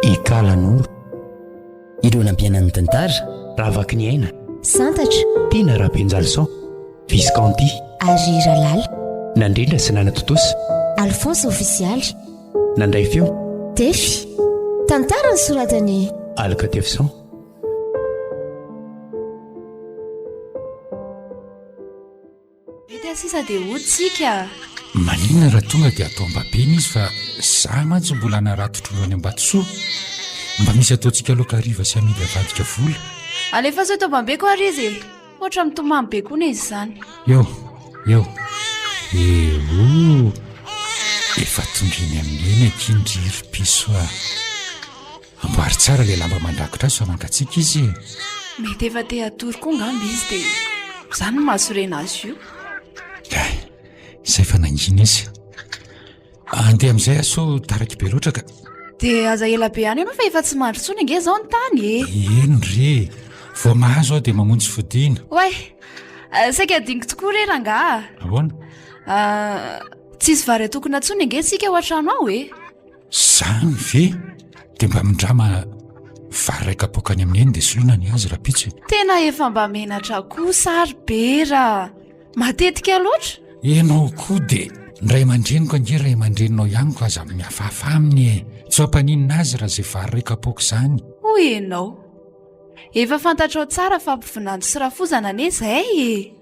Ikalanoro. Ireo nampiaina ny tantara. Ravaky ny aina. Santatra. Tiana Rabenjalison. Visconti. Ary Ralala. Nandrindra sy nanatontosa. Alphonse Ofisialy. Nandray feo. Tefy. Tantara nosoratan'i. Aloka Tefison. Vita sisa dia hody tsika. Maninona raha tonga dia atao ambabena izy fa za mantsy mbola hanarato trondro any Ambatosoa. Mba misy ataontsika laoka hariva sy amidy avadika vola. Alefaso eto Ambambeko ary izy e! Ohatra mitomany be koa izy izany. Eo, eo, eo. Efa tonga eny amin'ny eny akia ndry ry piso a. Amboary tsara ilay lamba mandrakotra azy fa mangatsiaka izy e. Mety efa te hatory koa ngamba izy dia izany no mahasorena azy io. Hay, izay fa nangina izy. Andeha amin'izay aho sao taraiky be loatra ka. Dia aza ela be any ianao fa efa tsy mandry intsony ange izao ny tany e. Eny re, vao mahazo aho dia mamonjy fodiana. Oay, saika adinoko tokoa re rangaha. Ahoana? Ah, tsisy vary atokona intsony ange tsika ao an-trano ao e. Zany ve? Dia mba mindrama vary iray kapoaka any amin'ny eny dia soloina ny azy rahampitso e. Tena efa mba menatra kosa ary Bera. Matetika loatra. Ianao koa dia ny ray aman-dreniko ange ray aman-dreninao ihany ko aza mihafahafa aminy e. Tsy hampaninona azy raha izay vary iray kapoaka izany. Hoy ianao. Efa fantatrao tsara fa mpivinanto sy rafozana anie izahay e.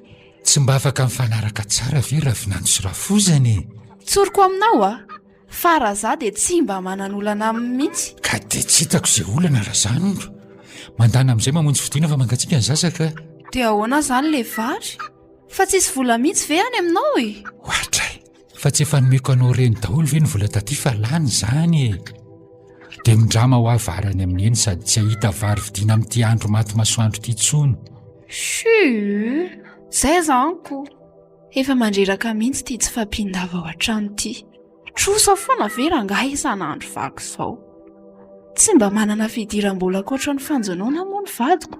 Tsy mba afaka mifanaraka tsara ve ravinanto sy rafozana e? Tsoriko aminao a! Fa raha za dia tsy mba manan'olana aminy mihitsy. Ka dia tsy hitako izay olana raha zany ro. Mandana amin'izay mamonjy fodiana fa mangatsiaka ny zaza ka. Dia ahoana izany le vary? Fa tsisy vola mihitsy ve any aminao e? Ohatray! Fa tsy efa nomeko anao ireny daholo ve ny vola taty fa lany izany e! Dia mindrama ho ahy vary any amin'ny eny sady tsy hahita vary vidiana amin'ity andro maty masoandro ity intsony. Chuu! Zay zany ko! Efa mandreraka mihitsy ity tsy fahampian-dava ao an-trano ity. Trosa foana ve rangahy isan'andro vaky izao? Tsy mba manana fidiram-bola ankoatra ny fanjonoana moa ny vadiko.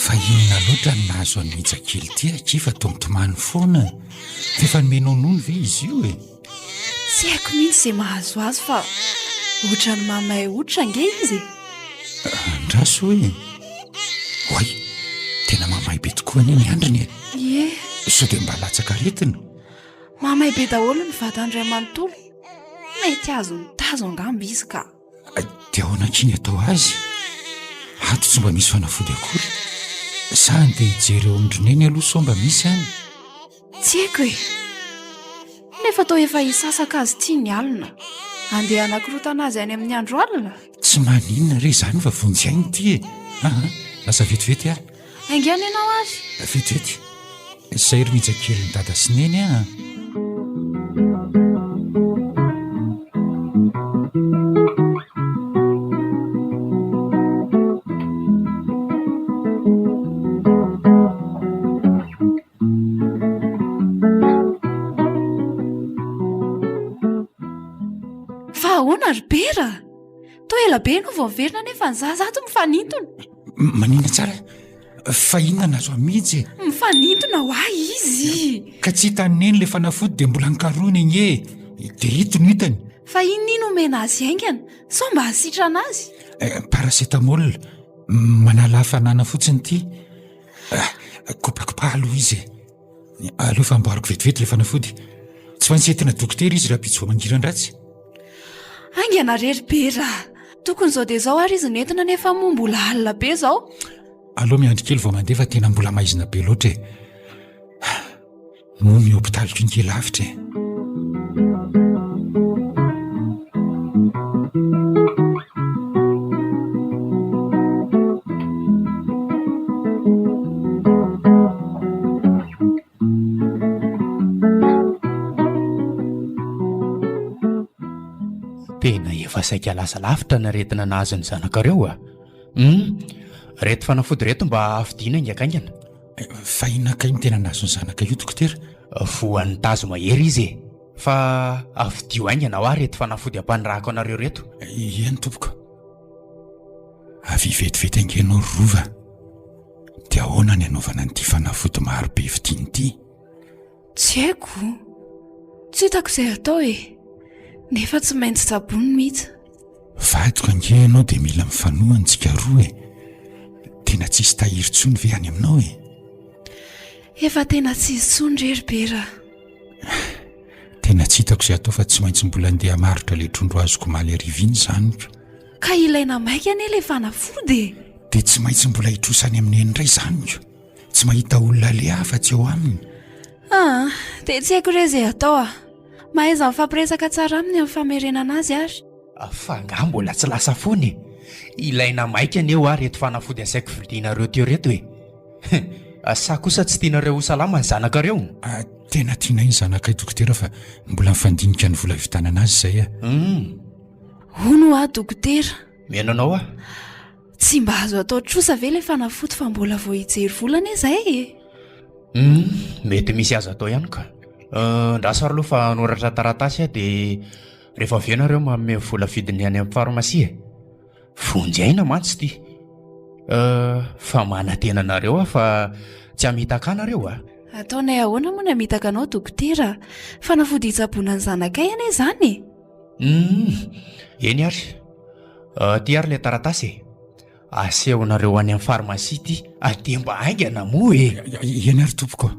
Fa inona loatra no nahazo an'i Mija kely ity akia fa toa mitomany foana? F'efa nomenao nono ve izy io e? Tsy haiko mihitsy izay mahazo azy fa ohatran'ny mamay hoditra ange izy e! Andraso e! Oay! Tena mamay be tokoa anie ny handriny e! Ie! Sao dia mba latsaka aretina? Mamay be daholo ny vatany iray manontolo. Mety azon'ny tazo angamba izy ka. Dia ahoana akia ny atao azy? Ato tsy mba misy fanafody akory. Sa andeha hijery eo amin-dry neny aloha sao mba misy any? Tsy haiko e! Nefa toa efa hisasaka azy ity ny alina. Andeha hanakorotana azy any amin'ny andro alina? Tsy maninona re izany fa vonjy aina ity e! Aa, lasa vetivety aho. Haingana ianao ary. Vetivety. Izay ry mija kelin'i dada sy neny a! Fa ahoana ry Bera? Toa ela be ianao vao niverina nefa ny zaza ato mifanintona. Maninona tsara? Fa inona no azo amidy e? Mifanintona ho ahy izy. Ka tsy hitan'i Neny ilay fanafody dia mbola nokarohiny ange e. Dia ito no hitany. Fa inona iny omena azy haingana? Sao mba hahasitrana azy? Eh, Paracétamol, manala hafanana fotsiny ity. Eh, Kopakopaha aloha izy e. Aleo fa amboariko vetivety ilay fanafody. Tsy maintsy entina dokotera izy rahampitso vao mangiran-dratsy. Haingana re ry Bera! Tokony izao dia izao ary izy no entina nefa moa mbola alina be izao. Aleo miandry kely vao mandeha fa tena mbola maizina be loatra e. Moa ny hopitaly koa nge lavitra e. Tena efa. Efa saika lasa lavitra ny aretina nahazo ny zanakareo a! Hum! Reto fanafody reto mba vidiana haingankaingana. Fa inona kay no tena nahazo ny zanaka io dokotera? Voan'ny tazo mahery izy e! Fa vidio haingana hoa reto fanafody ampanirahako anareo reto. Eny tompoko. Avia vetivety ange ianao ry Rova. Dia ahoana ny hanaovana an'ity fanafody maro be vidiana ity? Tsy haiko. Tsy hitako izay atao e. Nefa tsy maintsy tsaboiny mihitsy. Vadiko ange ianao dia mila mifanohana tsika roa e. Tena tsisy tahiry intsony ve any aminao e? Efa tena tsisy intsony re ry Bera. Tena tsy hitako izay atao fa tsy maintsy mbola andeha hamarotra ilay trondro azoko omaly hariva iny izany ko. Ka ilaina maika anie ilay fanafody e. Dia tsy maintsy mbola hitrosa any amin'i Neny indray izany ko. Tsy mahita olona aleha afa-tsy eo aminy. Ah, dia tsy haiko re izay atao ah. Mahaiza mifampiresaka tsara aminy amin'ny famerenana azy ary. Fa angaha mbola tsy lasa foana e? Ilaina maika anie hoa reto fanafody asaiko vidianareo teo reto e! Sa kosa tsy tianareo ho salama ny zanakareo? Tena tianay ny zanakay dokotera fa mbola mifandinika ny vola hividianana azy izay e. Hum. Hono hoa dokotera. Mihaino anao aho. Tsy mba azo atao trosa ve ilay fanafody fa mbola vao hijery vola anie izay e? Hum, mety misy azo atao ihany ka. Andraso ary aloha fa hanoratra taratasy aho dia rehefa avy eo nareo manome vola vidiny any amin'ny pharmacie e. Vonjy aina mantsy ity. Fa manantena anareo aho fa tsy hamitaka ahy nareo a. Ataonay ahoana moa ny hamitaka anao dokotera? Fanafody hitsaboana ny zanakay anie izany e. Humm, eny ary. Aty ary ilay taratasy e. Asehonareo any amin'ny pharmacie ity. Dia mba haingana moa e. Eny ary tompoko.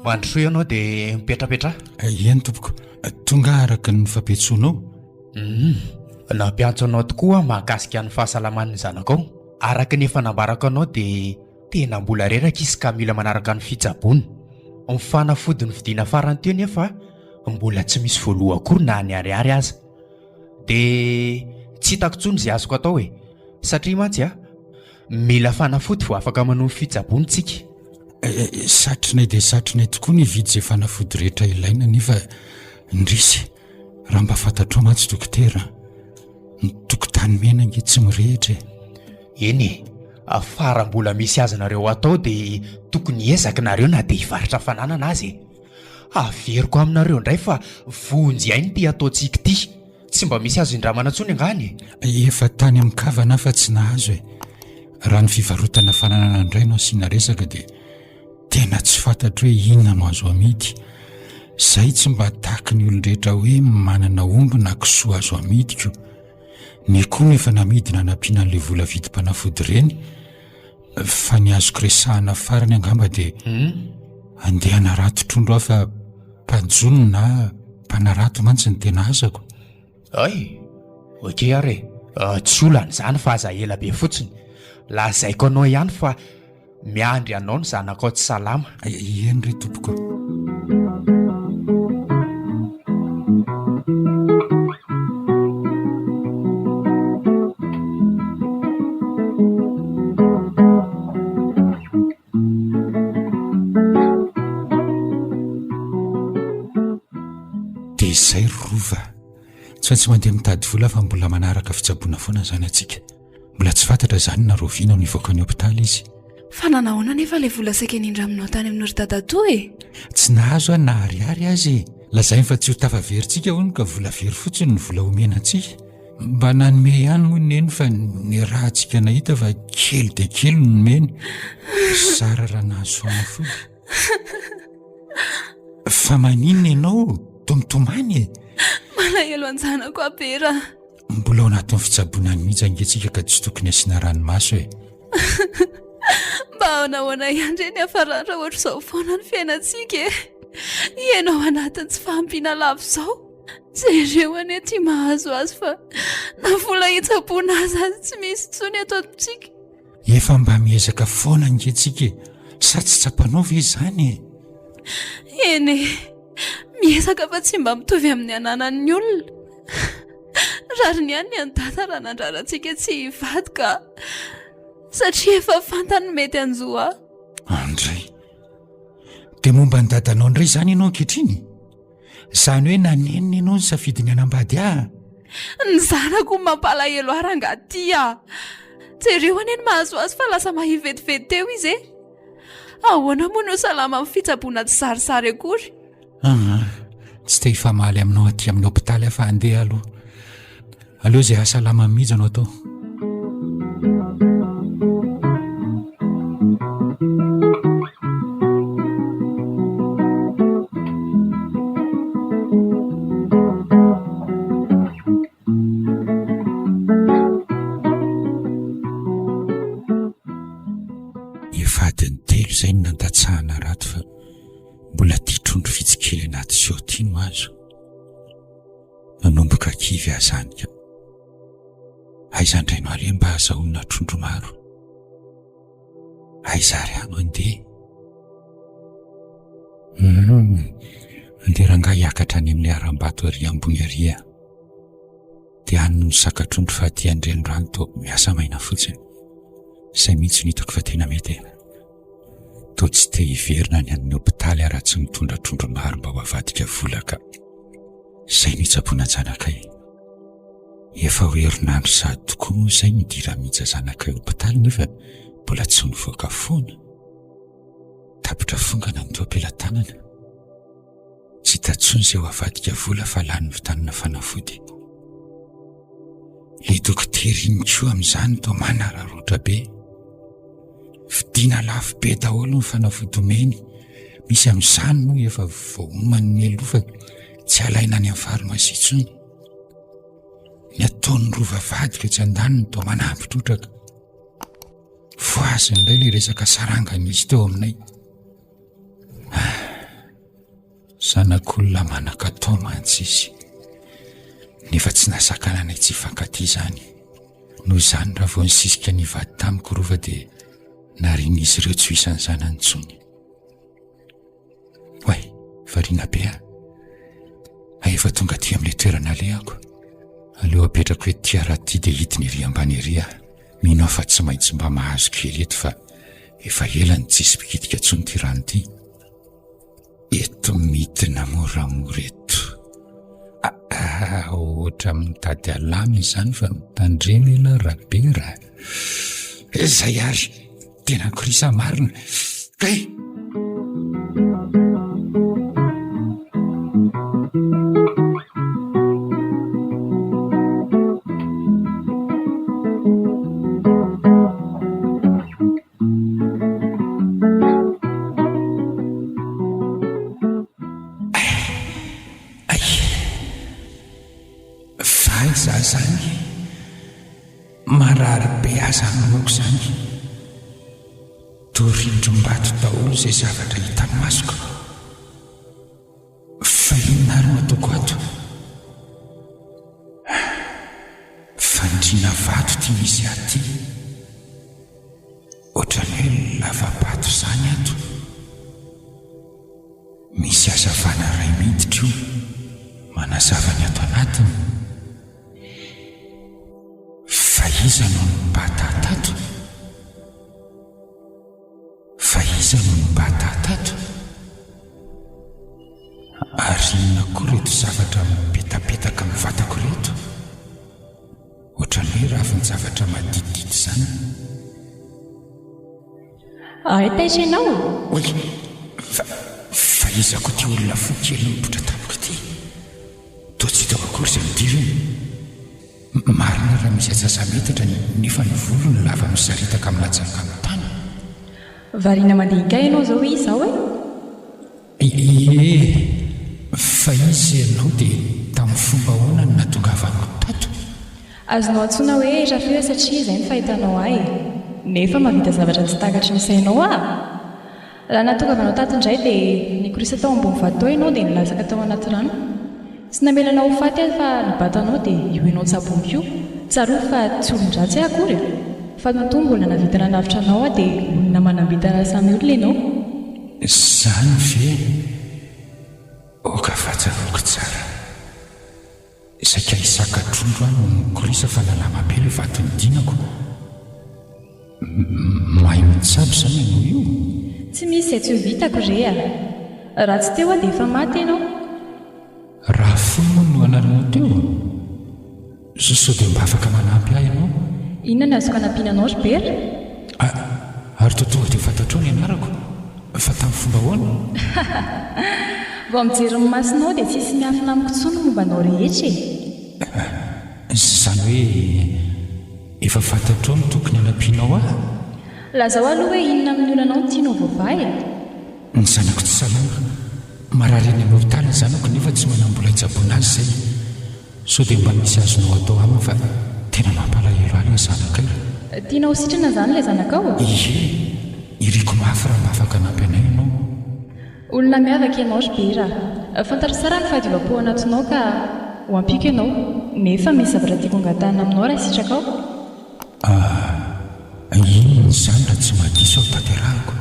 Mandrosoa ianao dia mipetrapetraha. Eny tompoko, tonga araka ny fampiantsoanao. Hum, nampiantso anao tokoa aho mahakasika ny fahasalaman'ny zanakao. Araka ny efa nambarako anao dia tena mbola reraka izy ka mila manaraka ny fitsaboana. Ny fanafody novidiana farany teo nefa mbola tsy misy voaloa akory na ny ariary aza. Dia tsy hitako intsony izay azoko atao e. Satria mantsy a, mila fanafody vao afaka manohy ny fitsaboana isika. Satrinay dia satrinay tokoa ny hividy izay fanafody rehetra ilaina nefa indrisy. Raha mba fantatrao mantsy dokotera, ny tokotany mena ange tsy mirehitra e. Eny e, fa raha mbola misy azonareo atao dia tokony hiezaka nareo na dia hivarotra fananana aza e. Averiko aminareo indray fa vonjy aina ity ataontsika ity. Tsy mba misy azo indramana intsony angaha ny e? Efa tany amin-kavana aho fa tsy nahazo e. Raha ny fivarotana fananana indray no asiana resaka dia Tena tsy fantatro hoe inona no azo amidy. Zay tsy mba tahaky ny olon-drehetra hoe manana omby na kisoa azo amidy ko. Ny koa no efa namidy nanampiana an'ilay vola vidim-panafody ireny. Fa ny azoko resahana farany angamba dia andeha hanarato trondro aho fa mpajono na mpanarato mantsy ny tena asako. Ay! Ok ary e! Tsy olana izany fa aza ela be fotsiny. Lazaiko anao ihany fa Miandry anao ny zanakao tsy salama. Eny re tompoko. Dia izay ry Rova. Tsy maintsy mandeha mitady vola fa mbola manaraka fitsaboana foana izany antsika. Mbola tsy fantatra izany na rahoviana no hivoaka ny hopitaly izy. Fa nanahoana anefa ilay vola saika nindraminao tany amin'i ry dadatoa e? Tsy nahazo aho na ariary aza e! Lazainy fa tsy ho tafaverintsika hono ka vola very fotsiny ny vola omena antsika. Mba nanome ihany moa Neny fa niarahantsika nahita fa kely dia kely no nomeny. Zara raha nahazo fanafody. Fa maninona ianao? Toa mitomany e! Malahelo an-janako aho Bera a! Mbola ao anatin'ny fitsaboana any mihitsy ange tsika ka tsy tokony asiana ranomaso e. Mba ahoanahoana ihany re ny hafarany raha ohatr'izao foana ny fiainantsika e. Ianao anatin'ny tsy fahampiana lava izao. Jereo anie ity mahazo azy fa na vola hitsaboana azy aza tsy misy intsony eto amintsika. Efa mba miezaka foana ange tsika e. Sa tsy tsapanao ve izany e? Eny e. Miezaka fa tsy mba mitovy amin'ny ananan'ny olona. Rariny ihany ny an'i Dada raha nandrara antsika tsy hivady ka. Satria efa fantany ny mety hanjo ahy. Andray. Dia momba ny dadanao indray izany ianao ankehitriny? Izany hoe nanenina ianao nisafidy ny hanambady ahy? Ny zanako no mampalahelo ahy rangahy ty a! Jereo anie ny mahazo azy fa lasa mahia vetivety teo izy e! Ahoana moa no ho salama amin'ny fitsaboana tsy zarizary akory? Aa, tsy te hifamaly aminao aty amin'ny hopitaly aho fa handeha aloha. Aleo izay hahasalama mihitsy no atao. Efa adiny telo izay no nandatsahana rato fa mbola ity trondro vitsy kely anaty seau ity no azo. Nanomboka kivy aho izany ka. Aiza indray no aleha mba hahazahoana trondro maro? Aiza ary aho no handeha? Hum, andeha rangahy hiakatra any amin'ilay harambato ary ambony ary aho. Dia any no misaka trondro fa aty an-drenirano toa miasa maina fotsiny. Izay mihitsy no hitako fa tena mety e. Toa tsy te hiverina any amin'ny hopitaly aho raha tsy mitondra trondro maro mba ho avadika vola ka. Izay no hitsaboana an-janakay. Efa ho herinandro sahady tokoa moa izay nidiran'i Mija zanakay hopitaly nefa mbola tsy nivoaka foana. Tapitra fongana ny teo am-pelatanana. Tsy hita intsony izay ho avadika vola fa lany vitanina fanafody. Ilay dokotera iny koa amin'izany toa manararaotra be. Vidiana lafo be daholo ny fanafody omeny. Misy amin'izany moa efa voaomany mialoha fa tsy alaina any amin'ny farmasia intsony. Ny ataon'ny rova vadiko etsy andaniny toa manampy trotraka. Voaziny indray ilay resaka saranga nisy teo aminay. Zanak'olona manan-katao mantsy izy, nefa tsy nahasakana anay tsy hifankatia izany. Noho izany, raha vao nisisika ny hivady tamiko Rova dia narian'izy ireo tsy ho isan'ny zanany intsony. Oay, variana be aho. Hay efa tonga aty amin'ilay toerana alehako. Aleo apetrako eto ity harato ity dia hidina ery ambany ery aho. Mino aho fa tsy maintsy mba mahazo kely eto fa efa ela no tsisy mpikitika intsony ity rano ity. Eto midina moramora eto. Ah, ohatra mitady alamy izany fa mitandrema ianao Rabera. Izay ary, tena korisa marina. Kay! Ay! Fa aiza zany? Marary be aza ny lohako zany. Toa rindrim-bato daholo izay zavatra hitan'ny masoko. Fa inona ary no ataoko ato? Fandriana vato ity misy ahy ity. Ohatran'ny hoe lava-bato izany ato. Misy hazavana iray miditra io, manazava ny ato anatiny. Fa iza no nibata tato? Fa iza no nibata tato? Ary inona koa ireto zavatra mipetapetaka amin'ny vatako ireto? Ohatran'ny hoe ravin-javatra maditidity izany. Ay, taitra ianao? Oay! Fa, fa iza koa ity olona fohy kely mipoitra tampoka ity? Toa tsy hitako akory izay nidirany. Marina raha misy atsasa-metatra nefa ny volony lava misaritaka milatsaka amin'ny tany. Variana mandinika ahy ianao izao izao e! Ie, fa iza ianao dia tamin'ny fomba ahoana no nahatongavanao tato? Azonao antsoina hoe Rafira satria izay no fahitanao ahy e! Nefa mahavita zavatra tsy takatry ny sainao aho! Raha nahatongavanao tato indray dia nikorisa tao ambony vato tao ianao dia nilatsaka tao anaty rano. Tsy namela anao ho faty aho fa nibata anao dia io ianao tsaboiko io. Tsarovy fa tsy olon-dratsy aho akory e! Fa matoa mbola nahavita nanavotra anao aho dia olona manam-bintana samy olona ianao. Izany ve? Aoka fa tsaroako tsara. Saika hisaka trondro aho no nikorisa fa nalama be ilay vato nidinako. Mahay mitsabo izany ianao io? Tsy misy izay tsy ho vitako re a! Raha tsy teo aho dia efa maty ianao. Rafohy moa no anaranao teo? Sao dia mba afaka manampy ahy ianao? Inona no azoko anampiana anao ry Bera? Ah, ary toa tonga dia fantatrao ny anarako? Fa tamin'ny fomba ahoana? Vao mijery ny masonao dia tsisy miafina amiko intsony ny momba anao rehetra e! Izany hoe efa fantatrao ny tokony hanampianao ahy? Lazao aloha hoe inona amin'ny olanao no tianao voavaha e! Ny zanako tsy salama. Marary eny amin'ny hopitaly ny zanako nefa tsy manam-bola hitsaboana azy izay. Sao dia mba misy azonao atao aminy fa tena mampalahelo ahy ilay zanakay. Tianao ho sitrana izany ilay zanakao? Ie, iriko mafy raha mba afaka hanampy anay ianao. Olona miavaka ianao ry Bera a! Fantatro tsara ny fahadiovam-po anatinao ka ho ampiako ianao. Nefa misy zavatra tiako angatahina aminao raha sitrakao. Ah, inona izany raha tsy mahadiso aho tanterahako?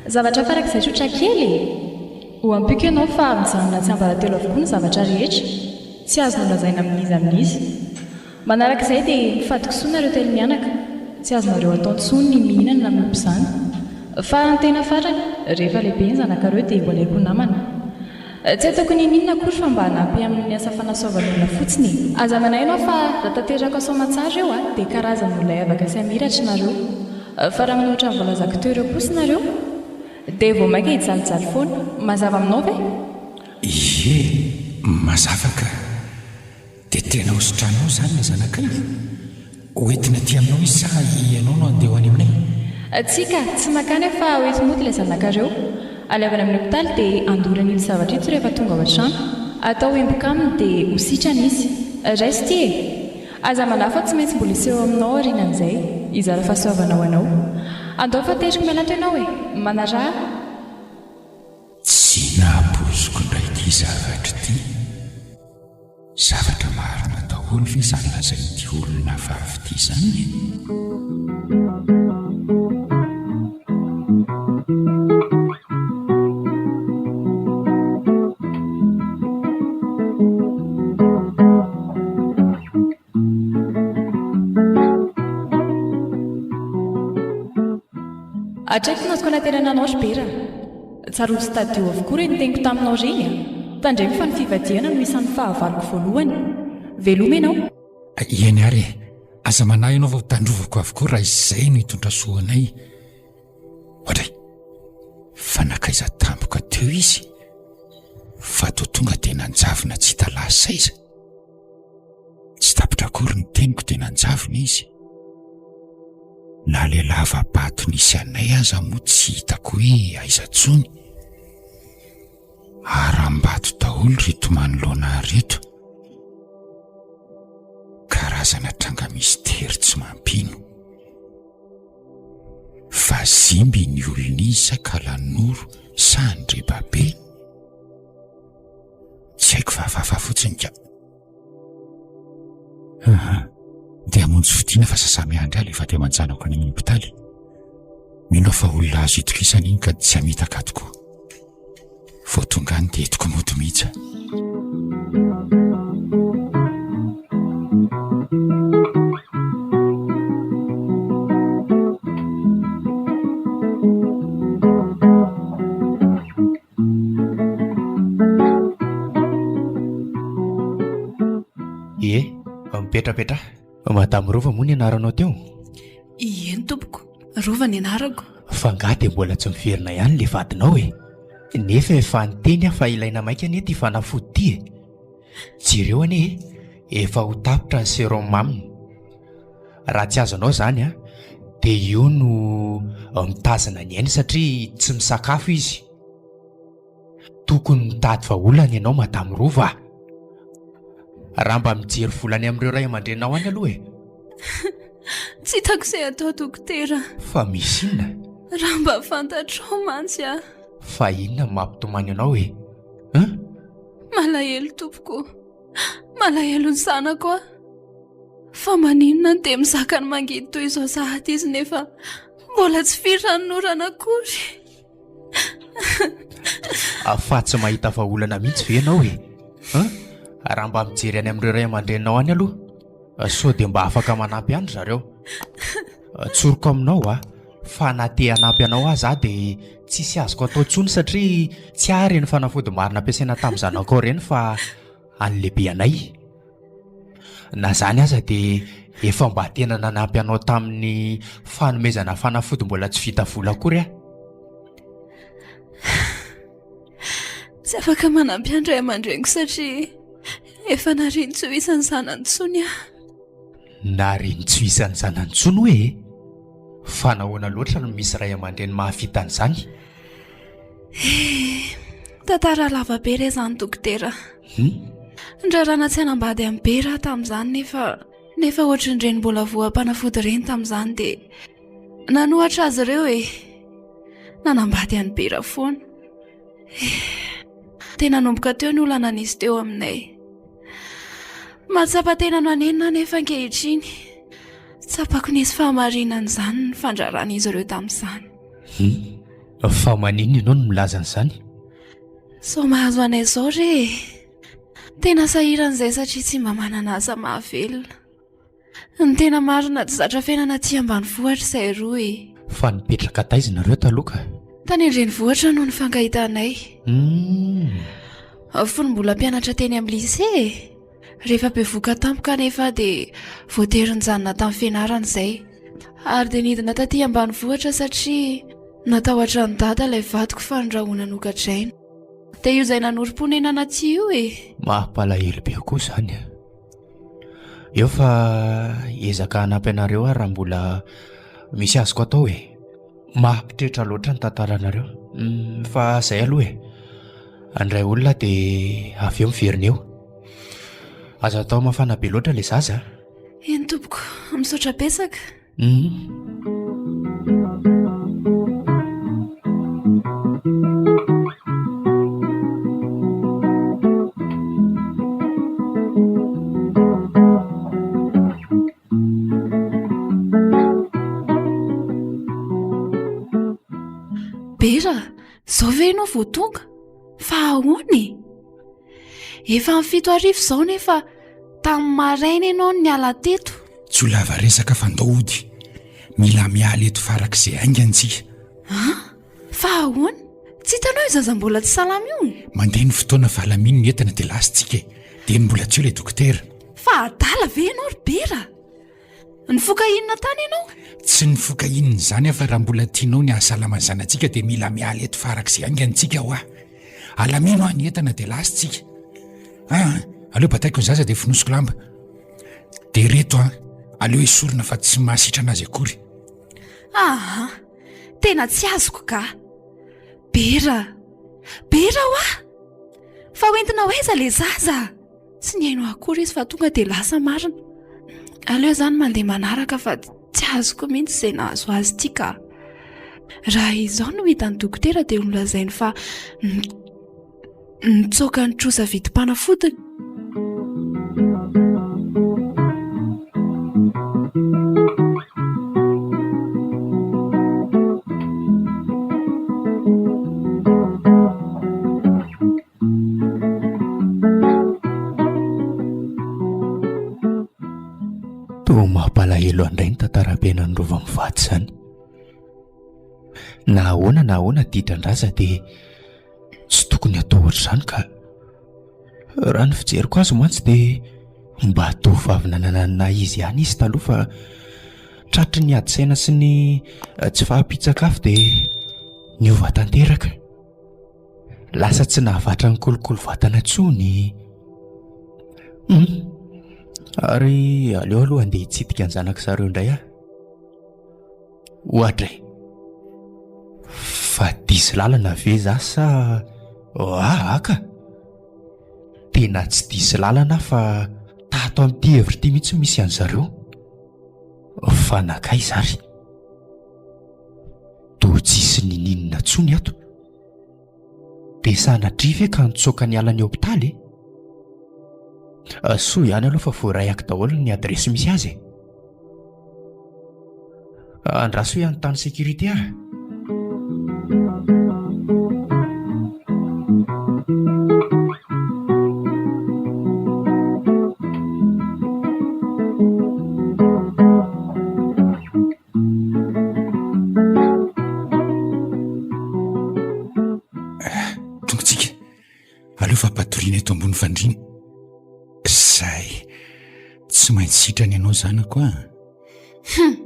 Zavatra farak'izay tsotra kely e! Ho ampiako ianao fa mijanona tsiambaratelo avokoa ny zavatra rehetra, tsy azonao lazaina amin'iza amin'iza. Manarak'izay dia mifady kisoa nareo telomianaka, tsy azonareo atao intsony ny mihinana na miompy izany. Farany tena farany, rehefa lehibe ny zanakareo dia ho alaiko ho namana. Tsy ataoko n'inon'inona akory fa mba hanampy amin'ny asa fanasoavan'olona fotsiny e! Aza manahy ianao fa raha tanterako soamantsara io a, dia karazan'olona hiavaka sy hamiratra nareo. Fa raha manao ohatran'ny voalazako teo ireo kosa nareo, dia vao mainka hijalijaly foana. Mazava aminao ve? Ie, mazava ka. Dia tena ho sitranao izany ilay zanakay? Ho entina aty aminao izy sa ianao no handeha ho any aminay? Tsia ka, tsy mankany aho fa ho enti mody ilay zanakareo. Aleo avy any amin'ny hopitaly dia handoro an'ito zavatra ito rehefa tonga ao an-trano. Atao emboka aminy dia ho sitrana izy. Raiso ity e! Aza manahy fa tsy maintsy mbola hiseho aminao aorianan'izay, hizara fahasoavana ho anao. Andao fa teriko miala ato ianao e! Manaraha. Tsy nampoiziko indray ity zavatra ity. Zavatra marina daholo ve izany lazain'ity olona vavy ity izany e? Hatreto no azoko anantenana anao ry Bera. Tsarovy sy tadidio avokoa ireny teniko taminao ireny a! Tandremo fa ny fivadihana no isan'ny fahavaloko voalohany. Veloma ianao. Eny ary e! Aza manahy ianao fa ho tandrovako avokoa raha izay no hitondra soa anay. Oadray! Fa nankaiza tampoka teo izy? Fa toa tonga dia nanjavona tsy hita lasa aiza? Tsy tapitra akory ny teniko dia nanjavona izy. Na ilay lava-bato nisy anay aza moa tsy hitako hoe aiza intsony. Harambato daholo ireto manoloana ahy ireto. Karazana tranga mistery tsy mampino. Vazimba iny olona iny sa kalanoro sa andrebabe? Tsy haiko fa hafahafa fotsiny ka. Aha, dia hamonjy fodiana fa sasa-miandry ahy ilay vady aman-janako any amin'ny hopitaly. Mino aho fa olona azo itokisana iny ka tsy hamitaka ahy tokoa. Vao tonga any dia entiko mody mihitsy aho. Ie, mipetrapetraha. Madame Rova moa ny anaranao teo? Ieny tompoko, Rova ny anarako. Fa angaha dia mbola tsy miverina ihany ilay vadinao e? Nefa efa niteny aho fa ilaina maika anie ity fanafody ity e! Jereo anie e, efa ho tapitra ny sérum aminy. Raha tsy azonao izany an, dia io no mitazona ny ainy satria tsy misakafo izy. Tokony mitady vahaolana ianao Madame Rova a! Raha mba mijery vola any amin'ireo ray aman-dreninao any aloha e! Tsy hitako izay atao dokotera. Fa misy inona? Raha mba fantatrao mantsy aho. Fa inona no mampitomany anao e? Hein? Malahelo tompoko. Malahelo ny zanako aho. Fa maninona no dia mizaka ny mangidy toy izao sahady izy nefa mbola tsy firy ranonorana akory. Fa tsy mahita vahaolana mihitsy ve ianao e? An? Raha mba mijery any amin'ireo ray aman-dreninao any aloha, sao dia mba afaka manampy any ry zareo. Tsoriko aminao a, fa na te hanampy anao aza aho dia tsisy azoko atao intsony satria tsy ahy ireny fanafody marina ampiasaina tamin'ny zanakao ireny fa an'ny lehibeanay. Na izany aza dia efa mba tena nanampy anao tamin'ny fanomezana fanafody mbola tsy vita vola akory aho. Tsy afaka manampy an-dray aman-dreniko satria efa nariany tsy ho isan'ny zanany intsony aho. Nariany tsy ho isan'ny zanany intsony hoe e? Fa nahoana loatra no misy ray aman-dreny mahavita an'izany? Eh, tantara lava be re izany dokotera. Hum? Ndrarana tsy hanambady an'i Bera aho tamin'izany nefa nefa ohatran'ireny mbola voam-panafody ireny tamin'izany dia nanohatra azy ireo e. Nanambady an'i Bera foana. Eh, dia nanomboka teo ny olana nisy teo aminay. Mahatsapa tena manenina aho nefa ankehitriny. Tsapako nisy fahamarinana izany ny fandraran'izy ireo tamin'izany. Hum, fa maninona ianao no milaza an'izany? Sao mahazo anay izao re e! Tena sahirana izay satria tsy mba manana asa mahavelona. Ny tena marina tsy zatra fiainana aty ambanivohitra izay roa e! Fa nipetraka taiza nareo taloha ka? Tany an-drenivohitra no nifankahitanay. Humm. Fony mbola mpianatra teny amin'ny lycée e! Rehefa bevohoka tampoka anefa dia voatery nijanona tamin'ny fianarana izay. Ary dia nidina taty ambanivohitra satria natahotra an'i Dada ilay vadiko fa norahona nogadraina. Dia io izay nanorim-ponenana aty io e! Mampalahelo be koa izany a! Eo fa hiezaka hanampy anareo aho raha mbola misy azoko atao e! Mampitretra loatra ny tantaranareo. Fa izay aloha e! Handray olona aho dia avy eo miverina eo. Aza atao mafana be loatra ilay zaza a! Eny tompoko, misaotra betsaka. Hum. Bera, izao ve ianao vao tonga? Fa ahoana e? Efa amin'ny 7000 izao nefa tamin'ny maraina ianao no niala teto. Tsy ho lava resaka fa ndao hody. Mila miala eto farak'izay haingana tsika. An? Fa ahoana? Tsy hitanao io zaza mbola tsy salama io? Mandeha ny fotoana fa alamino ny entana dia lasa tsika e. Dieny mbola tsy eo ilay dokotera. Fa adala ve ianao ry Bera? Nifoka inona tany ianao? Tsy nifoka inona izany aho fa raha mbola tianao ny hahasalama ny zanatsika dia mila miala eto farak'izay haingana tsika hoa. Alamino aho ny entana dia lasa tsika. Ah, aleo bataiko ny zaza dia fonosiko lamba. Dia ireto an, aleo esorina fa tsy mahasitrana azy akory. Aha, tena tsy azoko ka. Bera, Bera hoa! Fa hoentina ho aiza ilay zaza? Tsy nihaino akory izy fa tonga dia lasa marina. Aleo izany mandeha manaraka fa tsy azoko mihitsy izay nahazo azy ity ka. Raha izao no hitan'ny dokotera dia nolazainy fa nitsoaka ny trosa vidim-panafodiny. Toa mampalahelo ahy indray ny tantaram-piainan'ny Rova mivady izany. Na ahoana na ahoana didran-draza dia tsy tokony hatao ohatr'izany ka. Raha ny fijeriko azy mantsy dia mba tovovavy nanana ny naha izy ihany izy taloha fa tratry ny ady saina sy ny tsy fahampian-tsakafo dia niova tanteraka. Lasa tsy nahavatra nikolokolo vatana intsony. Hum. Ary aleo aloha andeha hitsidika ny zanak'i zareo indray aho. Ohatra e. Fa diso lalana ve za sa ah ka? Tena tsy diso lalana aho fa tato amin'ity hevitra ity mihitsy misy an'zareo. Fa nankaiza ary? Toa tsisy nininona intsony ato. Dia sanatria ve ka nitsoaka niala ny hopitaly e? Soa ihany aloha fa voaraiako daholo ny adiresy misy azy e. Andraso hoe hanontany sécurité aho. ambony fandriana. Zay. Tsy maintsy sitrana ianao zanako a. Hum!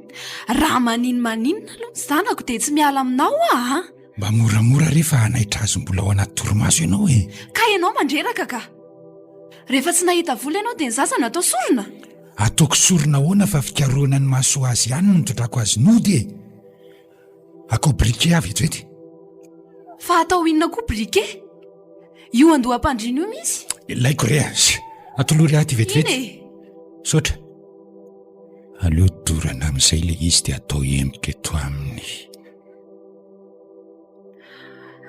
Raha maninomaninona aloha ny zanako dia tsy miala aminao aho a! Mba moramora re fa hanaitra azy mbola ao anaty torimaso ianao e! Ka ianao mandreraka ka! Rehefa tsy nahita vola ianao dia ny zaza no atao sorona? Ataoko sorona ahoana fa fikarohana ny mahasoa azy ihany no nitondrako azy nody e! Akao briquet aho vetivety. Fa atao inona koa briquet? Io andoham-pandriana io misy? Ilaiko re a! Atolory ahy ity vetivety. Iny e! Misaotra. Aleo dorana amin'izay ilay izy dia atao emboka eto aminy.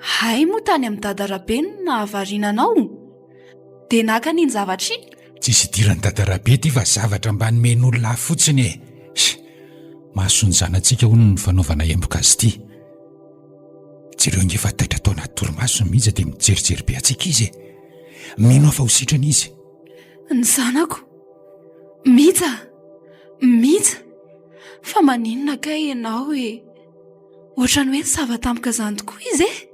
Hay moa tany amin'i Dada Rabe no nahavariana anao? Dia naka an'iny zavatra iny? Tsisy idiran'i Dada Rabe ity fa zavatra mba nomen'olona ahy fotsiny e! Mason'ny zanatsika hono ny fanaovana emboka azy ity. Jereo ange fa taitra tao anaty torimasony mihitsy dia mijerijery be antsika izy e! Mino aho fa ho sitrana izy. Ny zanako! Mija! Mija! Fa maninona kay ianao e? Ohatran'ny hoe nisava tampoka izany tokoa izy e!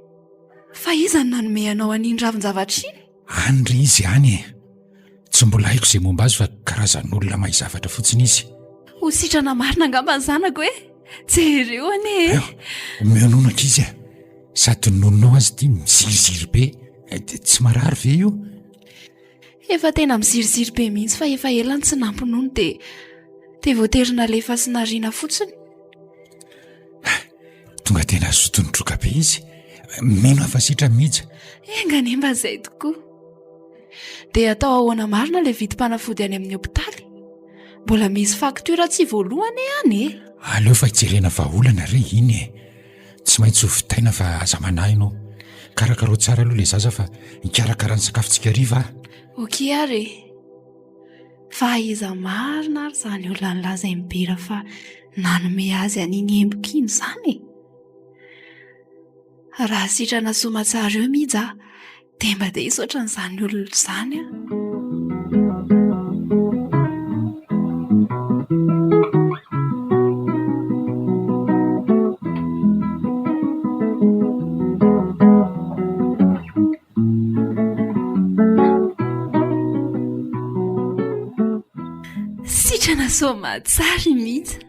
Fa iza no nanome anao an'iny ravin-javatra iny? Any re izy any e! Tsy mbola haiko izay momba azy fa karazan'olona mahay zavatra fotsiny izy. Ho sitrana marina angamba ny zanako e! Jereo anie e! Omeo nono ankizy a! Sady ny nononao aza ity miziriziry be. Dia tsy marary ve io? Efa tena miziriziry be mihitsy fa efa ela no tsy nampinono dia dia voatery nalefa sy nariana fotsiny. Tonga dia nazoto nitroka be izy. Mino aho fa sitrana Mija. Enga anie mba izay tokoa. Dia atao ahoana marina ilay vidim-panafody any amin'ny hopitaly? Mbola misy facture tsy voaloa anie any e! Aleo fa hijerena vahaolana re iny e! Tsy maintsy ho vitaina fa aza manahy ianao. Karakarao tsara aloha ilay zaza fa hikarakara ny sakafontsika hariva aho. Ok ary e! Fa iza marina ary izany olona nilazain'i Bera fa nanome azy an'iny emboka iny izany e? Raha sitrana soamatsara eo Mija dia mba te hisaotra an'izany olona izany aho. Sitrana soamatsara i Mija.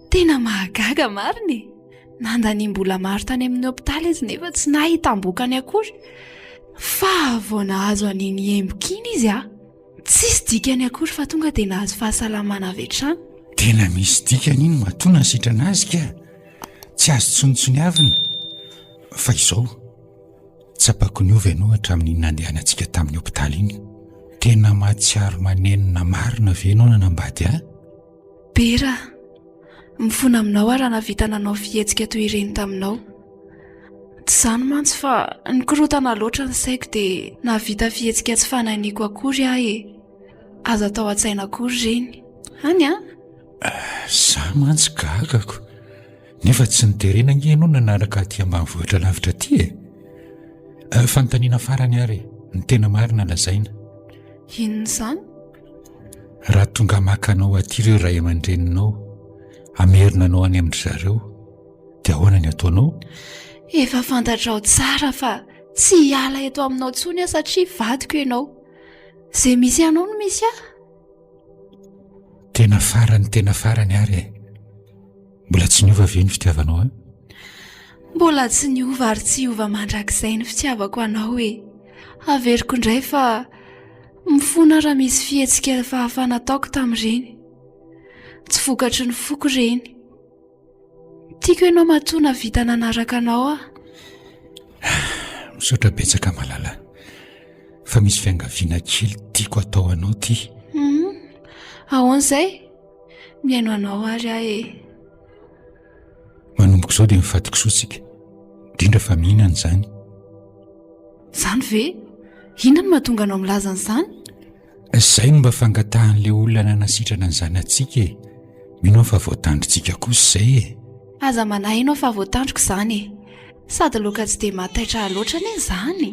Tena mahagaga marina e! Nandaniam-bola maro tany amin'ny hopitaly izy nefa tsy nahitam-bokany akory. Fa vao nahazo an'iny emboka iny izy a! Tsisy dikany akory fa tonga dia nahazo fahasalamana avy hatrany. Tena misy dikany iny matoa nasitrana azy ka! Tsy azo tsonitsoniavina. Fa izao, tsapako niova ianao hatramin'iny nandehanantsika tamin'ny hopitaly iny. Tena mahatsiaro manenina marina ve ianao nanambady ahy? Bera, mifona aminao aho raha nahavita nanao fihetsika toy ireny taminao. Tsy izany mantsy fa nikorontana loatra ny saiko dia nahavita fihetsika tsy fanahiniako akory aho e. Aza atao an-tsaina akory ireny. Any an! Za mantsy gagako. Nefa tsy niterena ange ianao nanaraka aty ambanivohitra lavitra aty e. Eh, fanontaniana farany ary e, ny tena marina lazaina. Inona izany? Raha tonga maka anao aty ireo ray aman-dreninao, hamerina anao any amin-dry zareo, dia ahoana ny ataonao? Efa fantatrao tsara fa tsy hiala eto aminao intsony aho satria vadiko ianao. Izay misy anao no misy ahy. Tena farany tena farany ary e. Mbola tsy niova ve ny fitiavanao ahy? Mbola tsy niova ary tsy hiova mandrakizay ny fitiavako anao e. Averiko indray fa mifona raha misy fihetsika hafahafa nataoko tamin'ireny. Tsy vokatry ny foko ireny. Tiako ianao matoa nahavita nanaraka anao aho. Misaotra betsaka Malala. Fa misy fiangaviana kely tiako atao anao ty. Hum, ahoana izay? Mihaino anao ary aho e. Manomboka izao dia mifady kisoa tsika. Indrindra fa mihinana izany. Izany ve? Inona no mahatonga anao milaza an'izany? Izay no mba fangatahan'ilay olona nanasitrana ny zanatsika e. Mino aho fa voatandrintsika kosa izay e. Aza manahy ianao fa voatandriko izany e. Sady laoka tsy dia mahataitra ahy loatra anie izany e.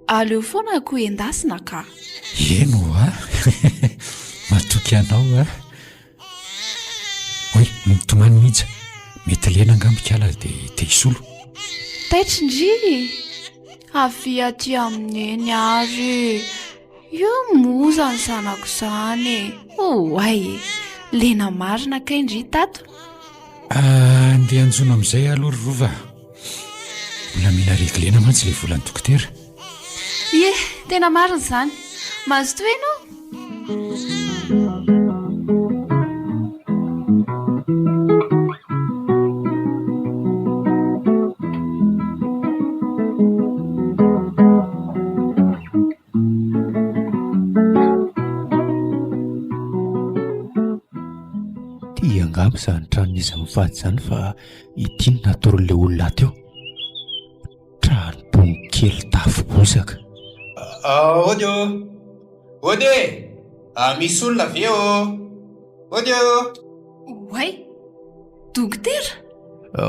Aleo foana akoho endasina ka. Eny ho'a. Matoky anao aho. Oay, mitomany Mija. Mety lena angamba ikala dia te hisolo. Taitra ndry! Avia aty amin'i Neny ary e! Io moa izany zanako izany e! Oay e! Lena marina kay ndry tato. Andeha hanjono amin'izay aloha ry Rova a! Mbola mila reglena mantsy ilay volan'ny dokotera. Ie, tena marina izany. Mazotoa ianao. Ty angamba izany tranon'izy mivady izany fa ity no natoron'ilay olona ato eo. Trano bongo kely tafo bozaka. Ody ô! Ody e! Misy olona ve ô? Ody ô! Oay! Dokotera?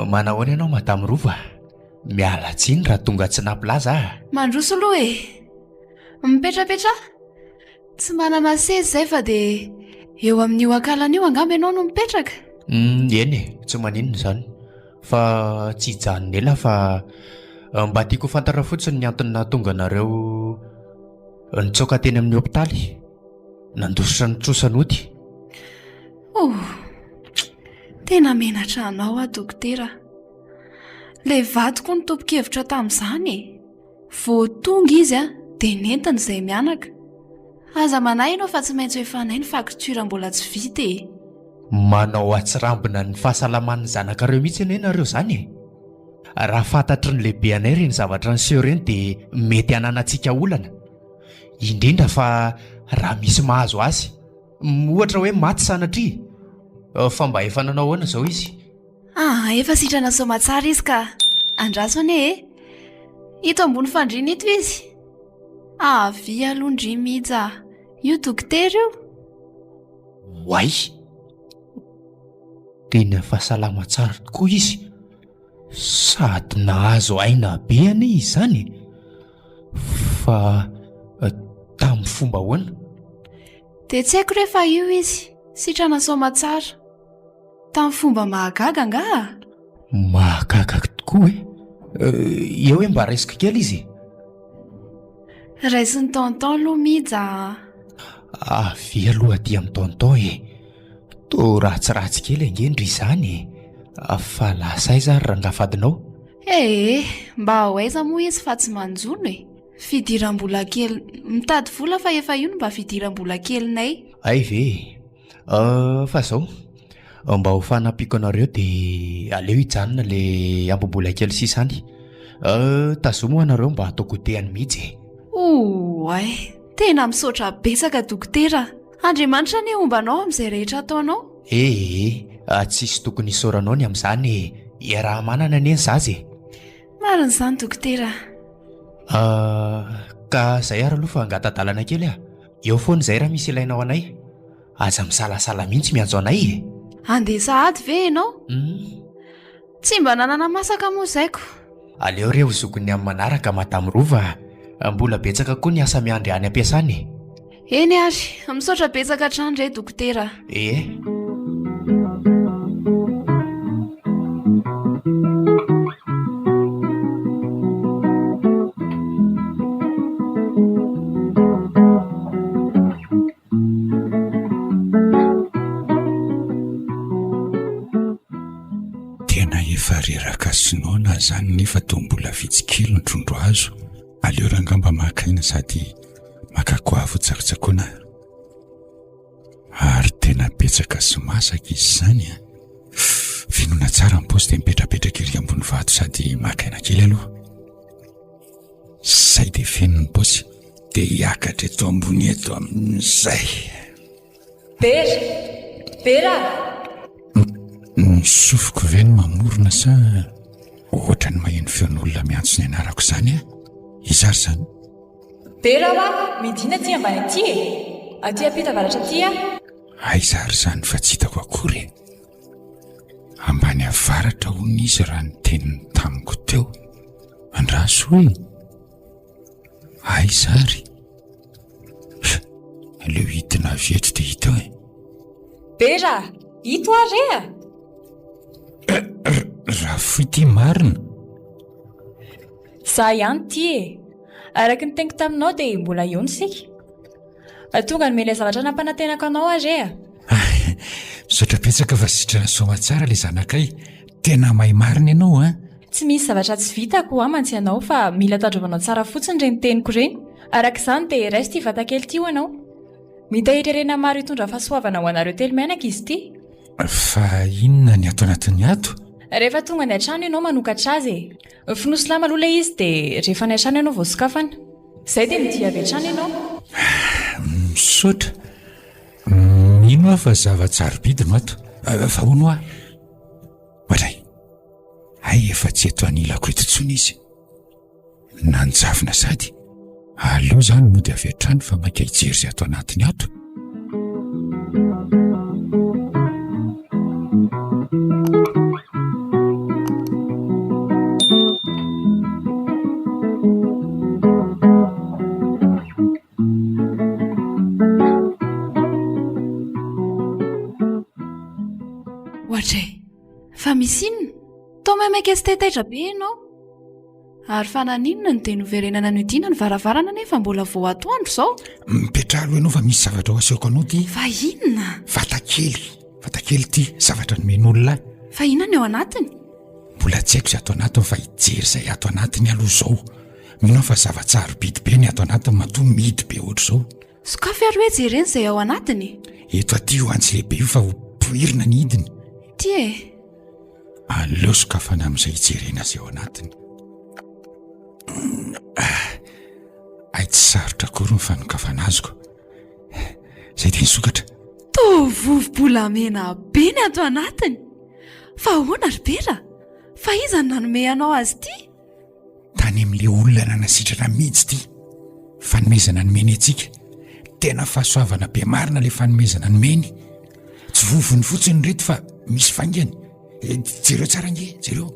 Manahoana ianao Madame Rova? Miala tsiny raha tonga tsy nampilaza aho. Mandroso aloha e! Mipetrapetraha. Tsy manana seza izay fa dia eo amin'io akalana io angamba ianao no mipetraka? Eny e, tsy maninona izany. Fa tsy hijanona ela fa mba tiako ho fantatra fotsiny ny antony nahatonga anareo nitsoaka teny amin'ny hopitaly, nandositra ny trosa nody. Oh, tena menatra anao aho dokotera. Ilay vadiko no tompon-kevitra tamin'izany e. Vao tonga izy dia nentiny izay mianaka. Aza manahy ianao fa tsy maintsy ho efanay ny facture mbola tsy vita e. Manao atsirambina ny fahasalaman'ny zanakareo mihitsy anie nareo izany e. Raha fantatry ny lehibeanay ireny zavatra niseho ireny dia mety hananantsika olana. Indrindra fa raha misy mahazo azy. Ohatra hoe maty sanatria. Fa mba efa nanao ahoana izao izy? Ah, efa sitrana soamatsara izy ka. Andraso anie e. Ito ambony fandriana ito izy. Avia aloha ndry Mija a. Io dokotera io. Oay! Tena efa salama tsara tokoa izy. Sady nahazo aina be anie izy izany e. Fa tamin'ny fomba ahoana? Dia tsy haiko re fa io izy. Sitrana soamatsara. Tamin'ny fomba mahagaga angaha? Mahagaga tokoa e! Eo hoe mba raisiko kely izy e! Raisin'i tonton aloha Mija a! Avia aloha aty amin'i tonton e! Toa ratsiratsy kely ange ndry izany e! Fa lasa aiza ary rangahy vadinao? Ee, mba ho aiza moa izy fa tsy manjono e! Fidiram-bola kely, mitady vola fa efa io no mba fidiram-bola kelinay. Hay ve e! Fa zao, mba ho fanampiako anareo dia aleo hijanona le ambim-bola kely sisa any. Tazomy ho anareo mba atao goûter any mihitsy e. Oay, tena misaotra betsaka dokotera a! Andriamanitra anie homba anao amin'izay rehetra ataonao. Ee, tsisy tokony hisaoranao ny amin'izany e! Iaraha-manana anie ny zaza e! Marina izany dokotera a! Ka zay ary aloha fa angata-dalana kely aho. Eo foana izay raha misy ilainao anay. Aza misalasala mihitsy miantso anay e! Handeha sahady ve ianao? Tsy mba nanana masaka moa zaiko. Aleo re ho zokin'ny amin'ny manaraka Madame Rova a! Mbola betsaka koa ny asa miandry any am-piasana e! Eny ary, misaotra betsaka hatrany re dokotera a! Ee. Tena efa reraka sy noana zany nefa toa mbola vitsy kely ny trondro azo. Aleo rangahy mba maka aina sady maka goavy ho tsakotsakoana. Ary tena betsaka sy masaka izy izany a! Fenoina tsara ny paosy dia mipetrapetraka ery ambony vato sady maka aina kely aloha. Zay dia feno ny paosy dia hiakatra eto ambony eto amin'izay. Bera! Bera! Ny sofiko ve no mamorona sa ohatran'ny maheno feon'olona miantso ny anarako izany aho? Iza ary izany? Bera hoa, midina aty ambany aty e! Aty ampita avaratra aty aho. Aiza ary izany fa tsy hitako akory e! Ambany avaratra hono izy raha ny teniny tamiko teo. Andraso e! Aiza ary? Aleo hidina avy eto dia hita eo e! Bera, ito aho re a! Rafohy ity marina! Za ihany ity e! Araka ny teniko taminao dia mbola eo ny isika. Tonga hanome ilay zavatra nampanantenako anao aho re a! Misaotra betsaka fa sitrana soamatsara ilay zanakay. Tena mahay marina ianao an! Tsy misy zavatra tsy vitako hoa mantsy ianao fa mila tandrovanao tsara fotsiny ireny teniko ireny. Araka izany dia raiso ity vatakely ity ho anao. Mitahiry harena maro hitondra fahasoavana ho anareo telomianaka izy ity. Fa inona ny ato anatin'ny ato? Rehefa tonga any an-trano ianao manokatra azy e. Fonosy lamba aloha ilay izy dia rehefa any an-trano ianao vao sokafana. Izay dia midia avy hatrany ianao. Misaotra. Mino aho fa zava-tsarobidy no ato. Fa hono hoa? Oadray. Hay efa tsy eto anilako eto intsony izy. Nanjavona sady. Aleo izany mody avy hatrany fa maika hijery izay ato anatiny ato. Oadray, fa misy inona? Toa maimaika sy taitaitra be ianao. Ary fa naninona no dia noverenana nodiana ny varavarana nefa mbola vao atoandro izao? Mipetraha aloha ianao fa misy zavatra ho asehoko anao ity. Fa inona? Vatakely, vatakely ity, zavatra nomen'olona ahy. Fa inona ny ao anatiny? Mbola tsy haiko izay ato anatiny fa hijery izay ato anatiny aloha izao. Mino aho fa zava-tsarobidy be ny ato anatiny matoa mihidy be ohatr'izao. Sokafy ary hoe jerena izay ao anatiny. Eto aty io antsy lehibe io fa ho poirina ny hidiny. Ty e! Aleo sokafana amin'izay hijerena azy ao anatiny. Hay tsy sarotra akory ny fanokafana azy ko. Izay dia nisokatra. Toa vovo-bolamena be ny ato anatiny. Fa ahoana ry Bera? Fa iza no nanome anao azy ity? Tany amin'ilay olona nanasitrana mihitsy ity. Fanomezana nomeny antsika. Tena fahasoavana be marina ilay fanomezana nomeny. Tsy vovony fotsiny ireto fa misy vaingany. Eh, jereo tsara ange, jereo.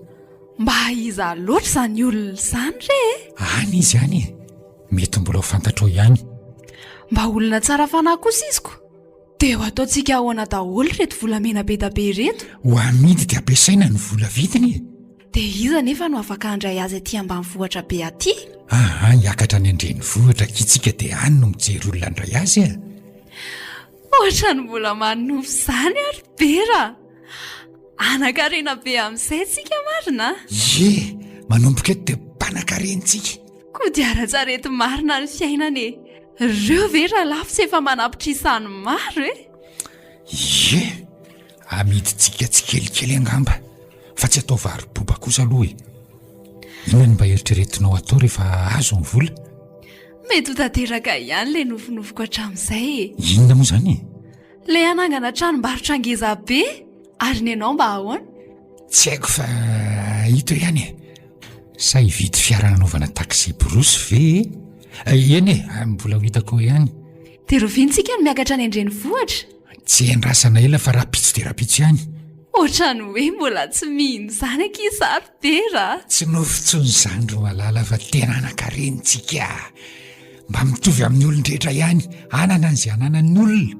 Mba iza loatra izany olona izany re e? Any izy any e. Mety mbola ho fantatrao ihany. Mba olona tsara fanahy kosa izy ko. Dia ho ataontsika ahoana daholo ireto volamena be da be ireto? Ho amidy dia ampiasaina ny vola vidiny e! Dia iza anefa no afaka handray azy aty ambanivohitra be aty? Aa, hiakatra any an-drenivohitra akia tsika dia any no mijery olona handray azy e! Ohatran'ny mbola manonofy izany ary Bera a! Hanan-karena be amin'izay tsika marina a! Ie! Manomboka eto dia mpanan-karena tsika! Kodiaran-tsarety marina ny fiainana e! Reo ve rahalahy tsy efa manapitrisany maro e? Ie! Amidintsika tsikelikely angamba fa tsy atao varo-boba kosa aloha e! Inona no mba eritreretinao atao rehefa azo ny vola? Mety ho tanteraka ihany ilay nofinofiko hatramin'izay e! Inona moa izany e? Ilay hanangana tranombarotra ngeza be! Ary ny anao mba ahoana? Tsy haiko fa ito ihany e! Sa hividy fiara hanaovana taxi-brousse ve e? Eny e, mbola ho hitako eo ihany. Dia roviana tsika no miakatra any an-drenivohitra? Tsy endrasana ela fa rahampitso dia rahampitso ihany. Ohatran'ny hoe mbola tsy mino izany akia za ry Bera a! Tsy nofy intsony izany ry Malala fa tena hanan-karena tsika. Mba mitovy amin'ny olon-drehetra ihany, hanana an'izay ananan'ny olona.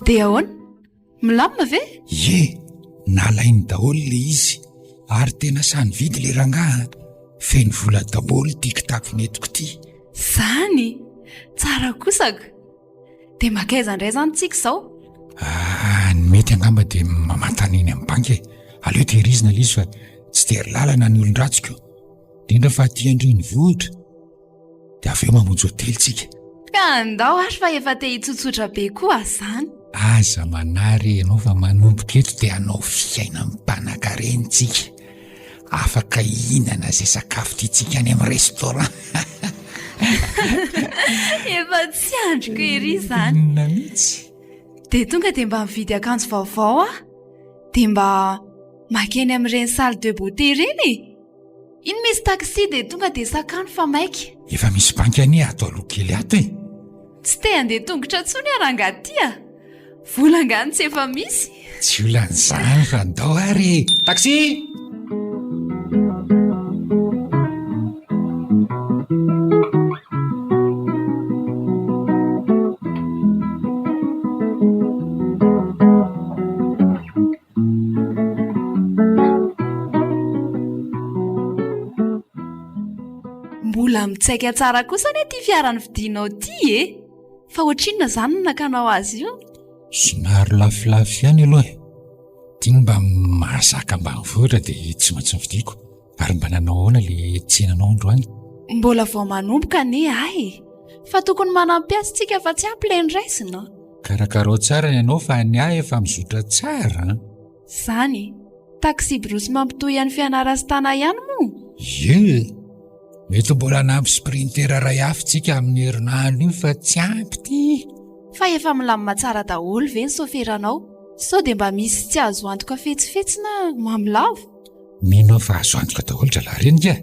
Dia ahoana? Milamina ve? Ie, nalainy daholo le izy ary tena sahy nividy le rangahy an! Feno vola daholo ity kitapo nentiko ity. Zany! Tsara kosa ka! Dia mankaiza indray izany tsika izao? Ah, ny mety angamba dia mamantana eny amin'ny banky e. Aleo tehirizina ilay izy fa tsy tery lalana ny olon-dratsy ko. Indrindra fa aty an-drenivohitra. Dia avy eo mamonjy hotely tsika. Ka andao ary fa efa te hitsotsotra be koa aho izany. Aza manahy re ianao fa manomboka eto dia hanao fiainam-panankarena tsika. Afaka hihinana izay sakafo tiantsika any amin'ny restaurant. Efa tsy andriko ery izany. Inona mihitsy. Dia tonga dia mba mividy akanjo vaovao aho. Dia mba makeny amin'ireny salle de beauté ireny e. Iny misy taxi dia tonga dia sakano fa maika. Efa misy banky anie ato aloha kely ato e. Tsy te handeha tongotra intsony aho rangahy ty a! Vola angaha no tsy efa misy? Tsy olana izany fa ndao ary e! Taxi! Mitsaika tsara kosa anie ity fiara novidianao ity e! Fa ohatrinona izany no nakanao azy io? Somary lafolafo ihany aloha e! Ity no mba mahazaka ambanivohitra dia tsy maintsy novidiako. Ary mba nanao ahoana ilay tsenanao androany? Mbola vao manomboka anie ahy e! Fa tokony manampy azy tsika fa tsy ampy ilay noraisina. Karakarao tsara ny anao fa ny ahy efa mizotra tsara an! Izany e! Taxi-brousse mampitohy an'i Fianara sy Tana ihany moa? Ie! Mety mbola hanampy sprinter iray hafa tsika amin'ny herinandro io fa tsy ampy ity. Fa efa milamina tsara daholo ve ny soferanao? Sao dia mba misy tsy azo antoka fetsifetsy na mamy lava? Mino aho fa azo antoka daholo dralahy reny ka!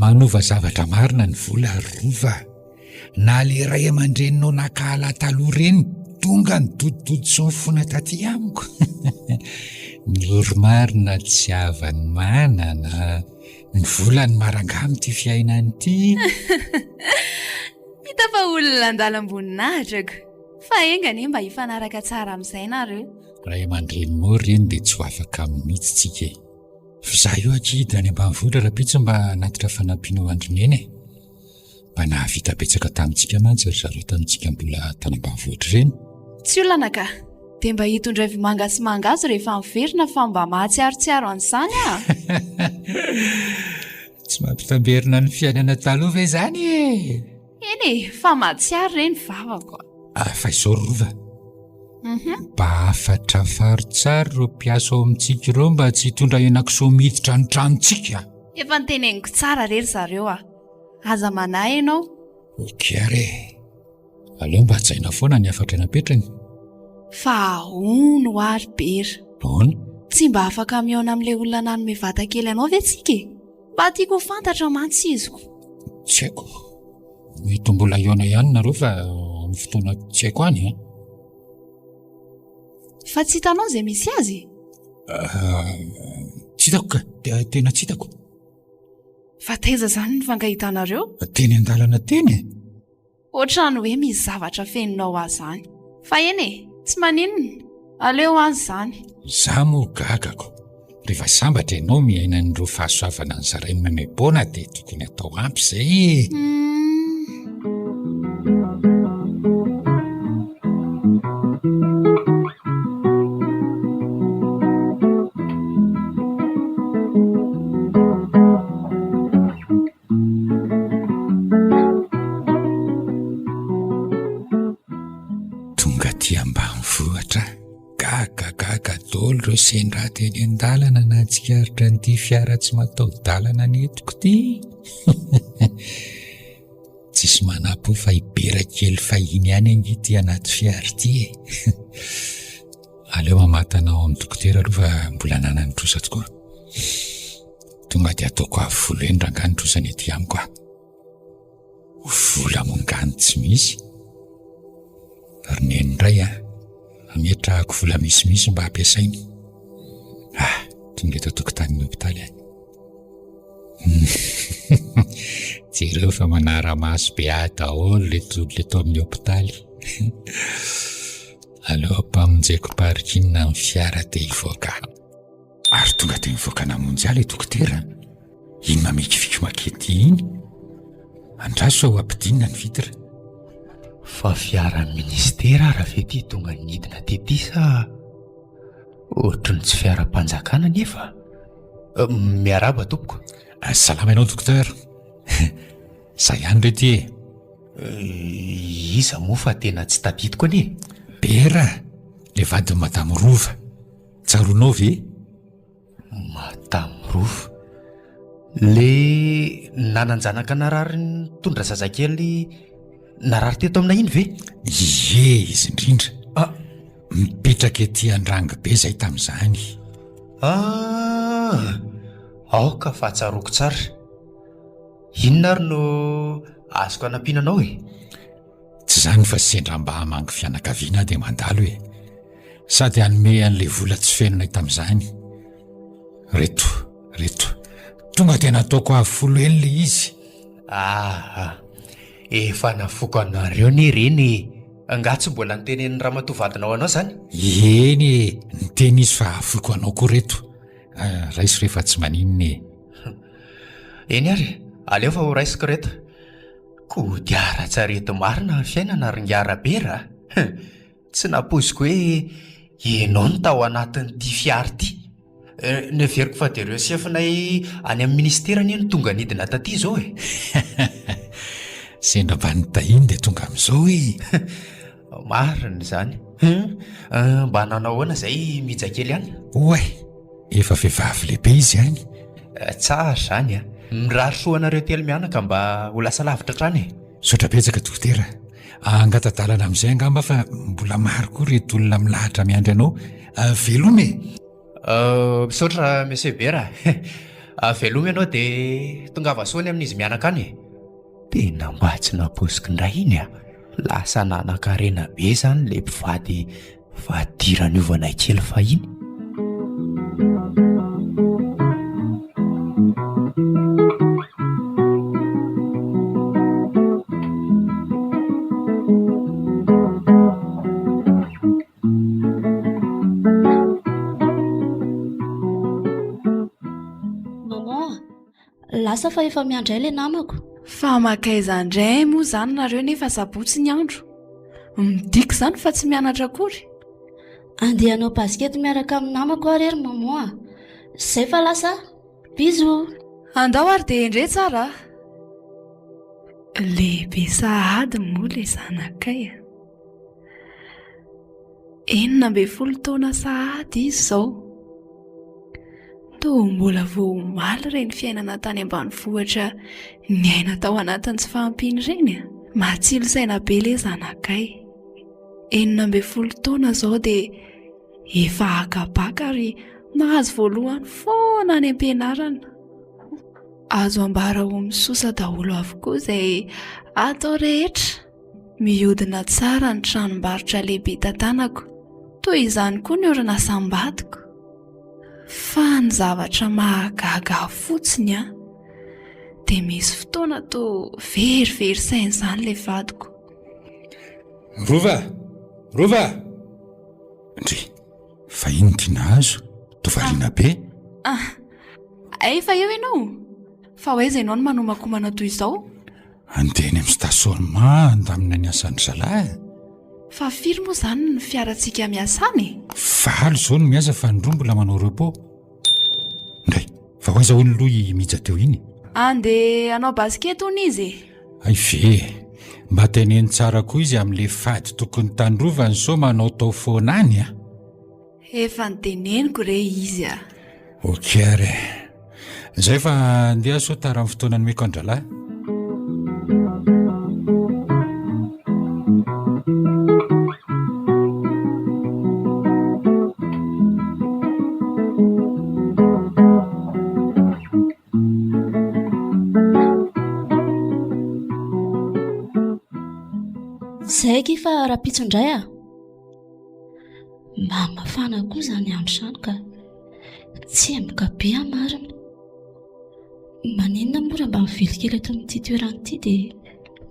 Manova zavatra marina ny vola ry Rova. Na le ray aman-dreninao nankahala taloha ireny tonga nidodidody sy nifona taty amiko. Ny ory marina tsy havan'ny manana, ny vola no maranga amin'ity fiainana ity. Hita fa olona andalam-boninahitra ko. Fa enga anie mba hifanaraka tsara amin'izay nareo. Ray aman-dreninao ireny dia tsy ho afaka aminy mihitsy tsika e. F'izaho io akia hidina any ambanivohitra rahampitso mba hanatitra fanampiana ho an-dry Neny e. Mba nahavita betsaka tamintsika mantsy ry zareo tamintsika mbola tany ambanivohitra ireny. Tsy olana ka! Dia mba hitondray vomanga sy mangahazo rehefa miverina fa mba mahatsiarotsiaro an'izany aho. Tsy mampitamberina ny fiainana taloha ve izany e? Eny e, fa mahatsiaro re ny vavako a. Ah, fa izao ry Rova. Mhm. Mba hafatrafaro tsara ireo mpiasa ao amintsika ireo mba tsy hitondra henakisoa miditra ny tranontsika. Efa noteneniko tsara re ry zareo a. Aza manahy ianao. Ok ary e. Aleo mba hajaina foana ny hafatra napetrany. Fa ahoana hoa ry Bera? Ahoana? Tsy mba afaka mihaona amin'ilay olona nanome vata kely anao ve tsika e? Mba tiako ho fantatra mantsy izy ko. Tsy haiko. Mety mbola hihaona ihany nareo fa amin'ny fotoana tsy haiko any an. Fa tsy hitanao izay misy azy e? Tsy hitako ka, tena tsy hitako. Fa taiza izany nifankahitanareo? Teny an-dalana teny e! Ohatran'ny hoe misy zavatra fenonao ahy izany. Fa eny e, tsy maninona. Aleo any izany. Izaho moa gagako. Rehefa sambatra ianao miaina an'ireo fahasoavana nozarainy maimaim-poana dia tokony atao ampy izay e! Tonga aty ambanivohitra aho. Gagagaga daholo ireo sendra teny an-dalana nahatsikaritra an'ity fiara tsy mataho-dalana nentiko ity. Tsisy manapo fa i Bera kely fahiny ihany ange ity anaty fiara ity e. Aleo hamatana ao amin'ny dokotera aloha fa mbola ananany trosa tokoa. Tonga dia ataoko avo folo heny rangahy ny trosany ety amiko a. Vola mongany tsy misy. Ry neny indray a, ametrahako vola misimisy mba hampiasainy. Ah, tonga eto an-tokotanin'ny hopitaly aho. Jereo fa manara-maso be ahy daholo ireto olona eto amin'ny hopitaly. Aleo ampamonjeko parking ny fiara dia hivoaka. Ary tonga dia nivoaka namonjy ahy ilay dokotera. Iny mamikiviky makety iny. Andraso aho ampidinina ny vitre. Fa fiaran'ny ministera ara ve ity tonga nidina tety sa ohatry ny tsy fiaram-panjakana nefa? Miarahaba tompoko. Salama ianao docteur. Za ihany re ty e. Iza moa fa tena tsy tadidiko anie. Bera, le vadin'i Madame Rova. Tsaroanao ve? Madame Rova. Le nanan-janaka narary nitondra zazakely narary teto aminay iny ve? Ie, izy indrindra. Ah, mipetraka ety Andrangobe izay tamin'izany. Ah, aoka fa tsaroako tsara. Inona ary no azoko anampiana anao e? Tsy izany fa sendra mba hamangy fianakaviana aho dia mandalo e. Sady hanome an'ilay vola tsy fenonay tamin'izany. Reto, reto. Tonga dia nataoko avo folo heny ilay izy. Aa, efa nafoko anareo anie ireny e. Angaha tsy mbola notenenin'ny ramatoa vadinao anao izany? Eny e, niteny izy fa afoiko anao koa reto. Raiso re fa tsy maninona e. Eny ary e. Aleo fa ho raisiko ireto. Kodiaran-tsarety marina ny fiainana ry Ingahy Rabera a! Tsy nampoiziko hoe ianao no tao anatin'ity fiara ity. Noheveriko fa dia ireo sefonay any amin'ny minisitera anie no tonga nidina taty izao e! Sendra mba nitahiny dia tonga amin'izao e! Marina izany. Mba nanao ahoana izay Mija kely any? Oay! Efa vehivavy lehibe izy any. Tsara izany a! Mirary soa anareo telo mianaka mba ho lasa lavitra hatrany e! Misaotra betsaka dokotera. Angata-dalana amin'izay angamba fa mbola maro koa ireto olona milahatra miandry anao. Veloma e! Misaotra Monsieur Bera a! Veloma ianao dia tongava soa any amin'izy mianaka any e! Tena mba tsy nampoiziko indray iny a! Lasa nanan-karena be izany ilay mpivady fadiranovana kely fahiny. Maman a, lasa fa efa miandry ahy ilay namako. Fa mankaiza indray moa izany nareo nefa sabotsy ny andro? Midika izany fa tsy mianatra akory? Andeha hanao basket miaraka amin'ny namako aho re ry maman a! Izay fa lasa aho. Bisous! Andao ary dia endrey tsara a! Lehibe sahady moa ilay zanakay a! 16 taona sahady izy izao. Toa mbola vao omaly ireny fiainana tany ambanivohitra niaina tao anatin'ny tsy fahampiana ireny e. Matsilo saina be ilay zanakay. 16 taona izao dia efa haka baka ary nahazo voalohany foana any am-pianarana. Azo ambara ho misosa daholo avokoa izay atao rehetra. Mihodina tsara ny tranombarotra lehibe tantanako, toy izany koa ny orinasam-badiko. Fa ny zavatra mahagaga ahy fotsiny an, dia misy fotoana toa verivery saina izany ilay vadiko. Rova! Rova! Ndry, fa inona ity nahazo? Toa variana be. Ah, efa eo ianao? Fa ho aiza ianao no manomakomana toy izao? Andeha eny amin'ny stationnement handamina ny asan-dry zalahy e. Fa firy moa izany ny fiarantsika miasa any e? Valo izao no miasa fa ny roa mbola manao repos. Ndray, fa ho aiza hono aloha i Mija teo iny? Andeha hanao basket hono izy e. Hay ve e! Mba teneno tsara koa izy amin'ilay fady tokony tandrovany sao manaotao foana any a! Efa noteneniko re izy a! Ok ary e! Zay fa andeha sao tara amin'ny fotoana nomeko an-dralahy. Zay akia fa rahampitso indray a! Mba mafana koa izany andro izany ka. Tsemboka be aho marina. Maninona moa raha mba mivily kely eto amin'ity toerana ity dia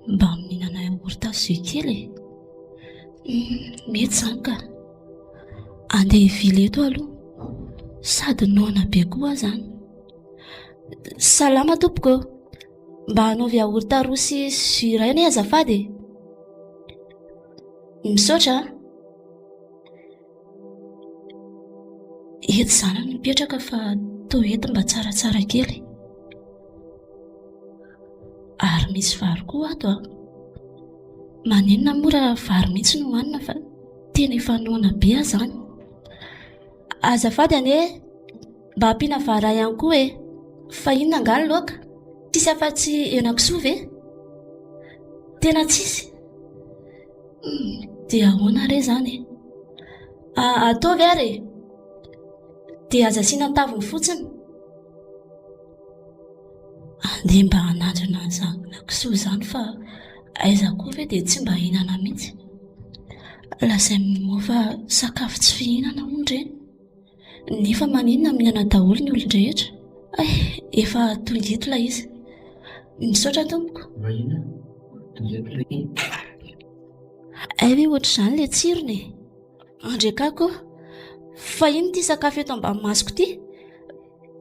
mba mihinana yaourt sy jus kely e? Mety izany ka. Andeha hivily eto aloha. Sady noana be koa aho izany. Salama tompoko ô. Mba hanaovy yaourt roa sy jus iray anie azafady e. Misaotra a! Eto izany no mipetraka fa toa eto mba tsaratsara kely. Ary misy vary koa ato a! Maninona moa raha vary mihitsy no hohanina fa tena efa noana be aho izany. Azafady anie e! Mba ampiana vary iray ihany koa e! Fa inona angaha ny laoka? Tsisy afa-tsy henakisoa ve? Tena tsisy? Dia ahoana re izany e? Ataovy ary e! Dia aza asiana taviny fotsiny. Andeha mba hanandrana an'izany henakisoa izany fa aiza koa ve dia tsy mba hihinana mihitsy. Lazain'i Momo fa sakafo tsy fihinana hono ireny. Nefa maninona mihinana daholo ny olon-drehetra? Hay, efa tonga eto ilay izy. Misaotra tompoko. Hay ve ohatr'izany ilay tsirony e? Andriakako ô! Fa inona ity sakafo eto ambany masoko ity?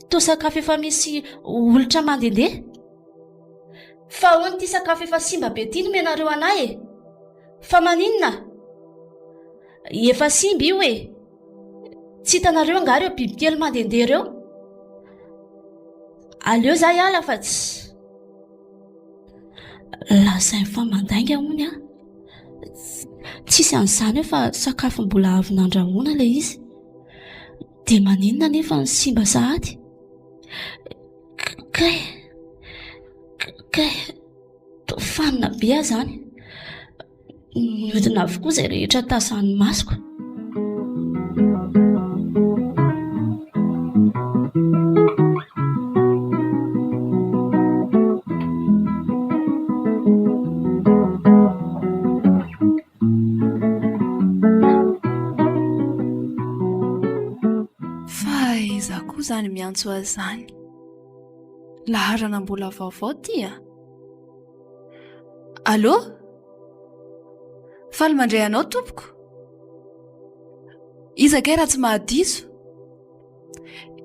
Toa sakafo efa misy olitra mandehandeha. Fa ahoana ity sakafo efa simba be ity nomenareo anah e? Fa maninona? Efa simba io e! Tsy hitanareo angaha ireo bibikely mandehandeha ireo? Aleo za hiala fa tsy. Lazainy fa mandainga hono aho. Tsisy an'izany eo fa sakafo mbola avy nandrahoana ilay izy. Dia maninona anefa no simba sahady? Kay! Kay! Toa fanina be aho izany. Nihodina avokoa izay rehetra tazan'ny masoko. Fa iza koa izany miantso azy izany? Laharana mbola vaovao ity a! Allô? Faly mandray anao tompoko. Iza kay raha tsy mahadiso?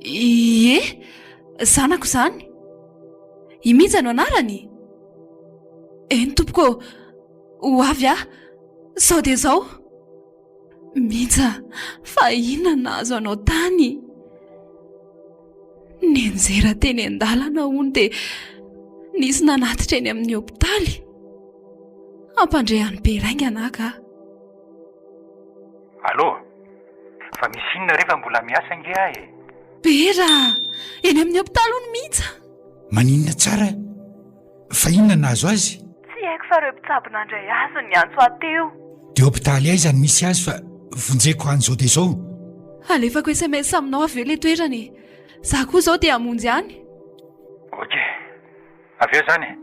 Ie, zanako izany. I Mija no anarany? Eny tompoko ô, ho avy aho. Sao dia izao. Mija, fa inona no nahazo anao tany? Nianjera teny an-dalana hono dia nisy nanatitra eny amin'ny hopitaly. Hampandre an'i Beraingana aho ka. Allô? Fa misy inona re fa mbola miasa ange aho e? Bera! Eny amin'ny hopitaly hono Mija. Maninona tsara? Fa inona no nahazo azy? Tsy haiko fa ireo mpitsabo nandray azy no niantso ahy teo. Dia hopitaly aiza no misy azy fa vonjeko any izao dia izao? Alefako sms aminao avy eo ilay toerana e. Za koa izao dia hamonjy any. Ok. Avy eo izany e.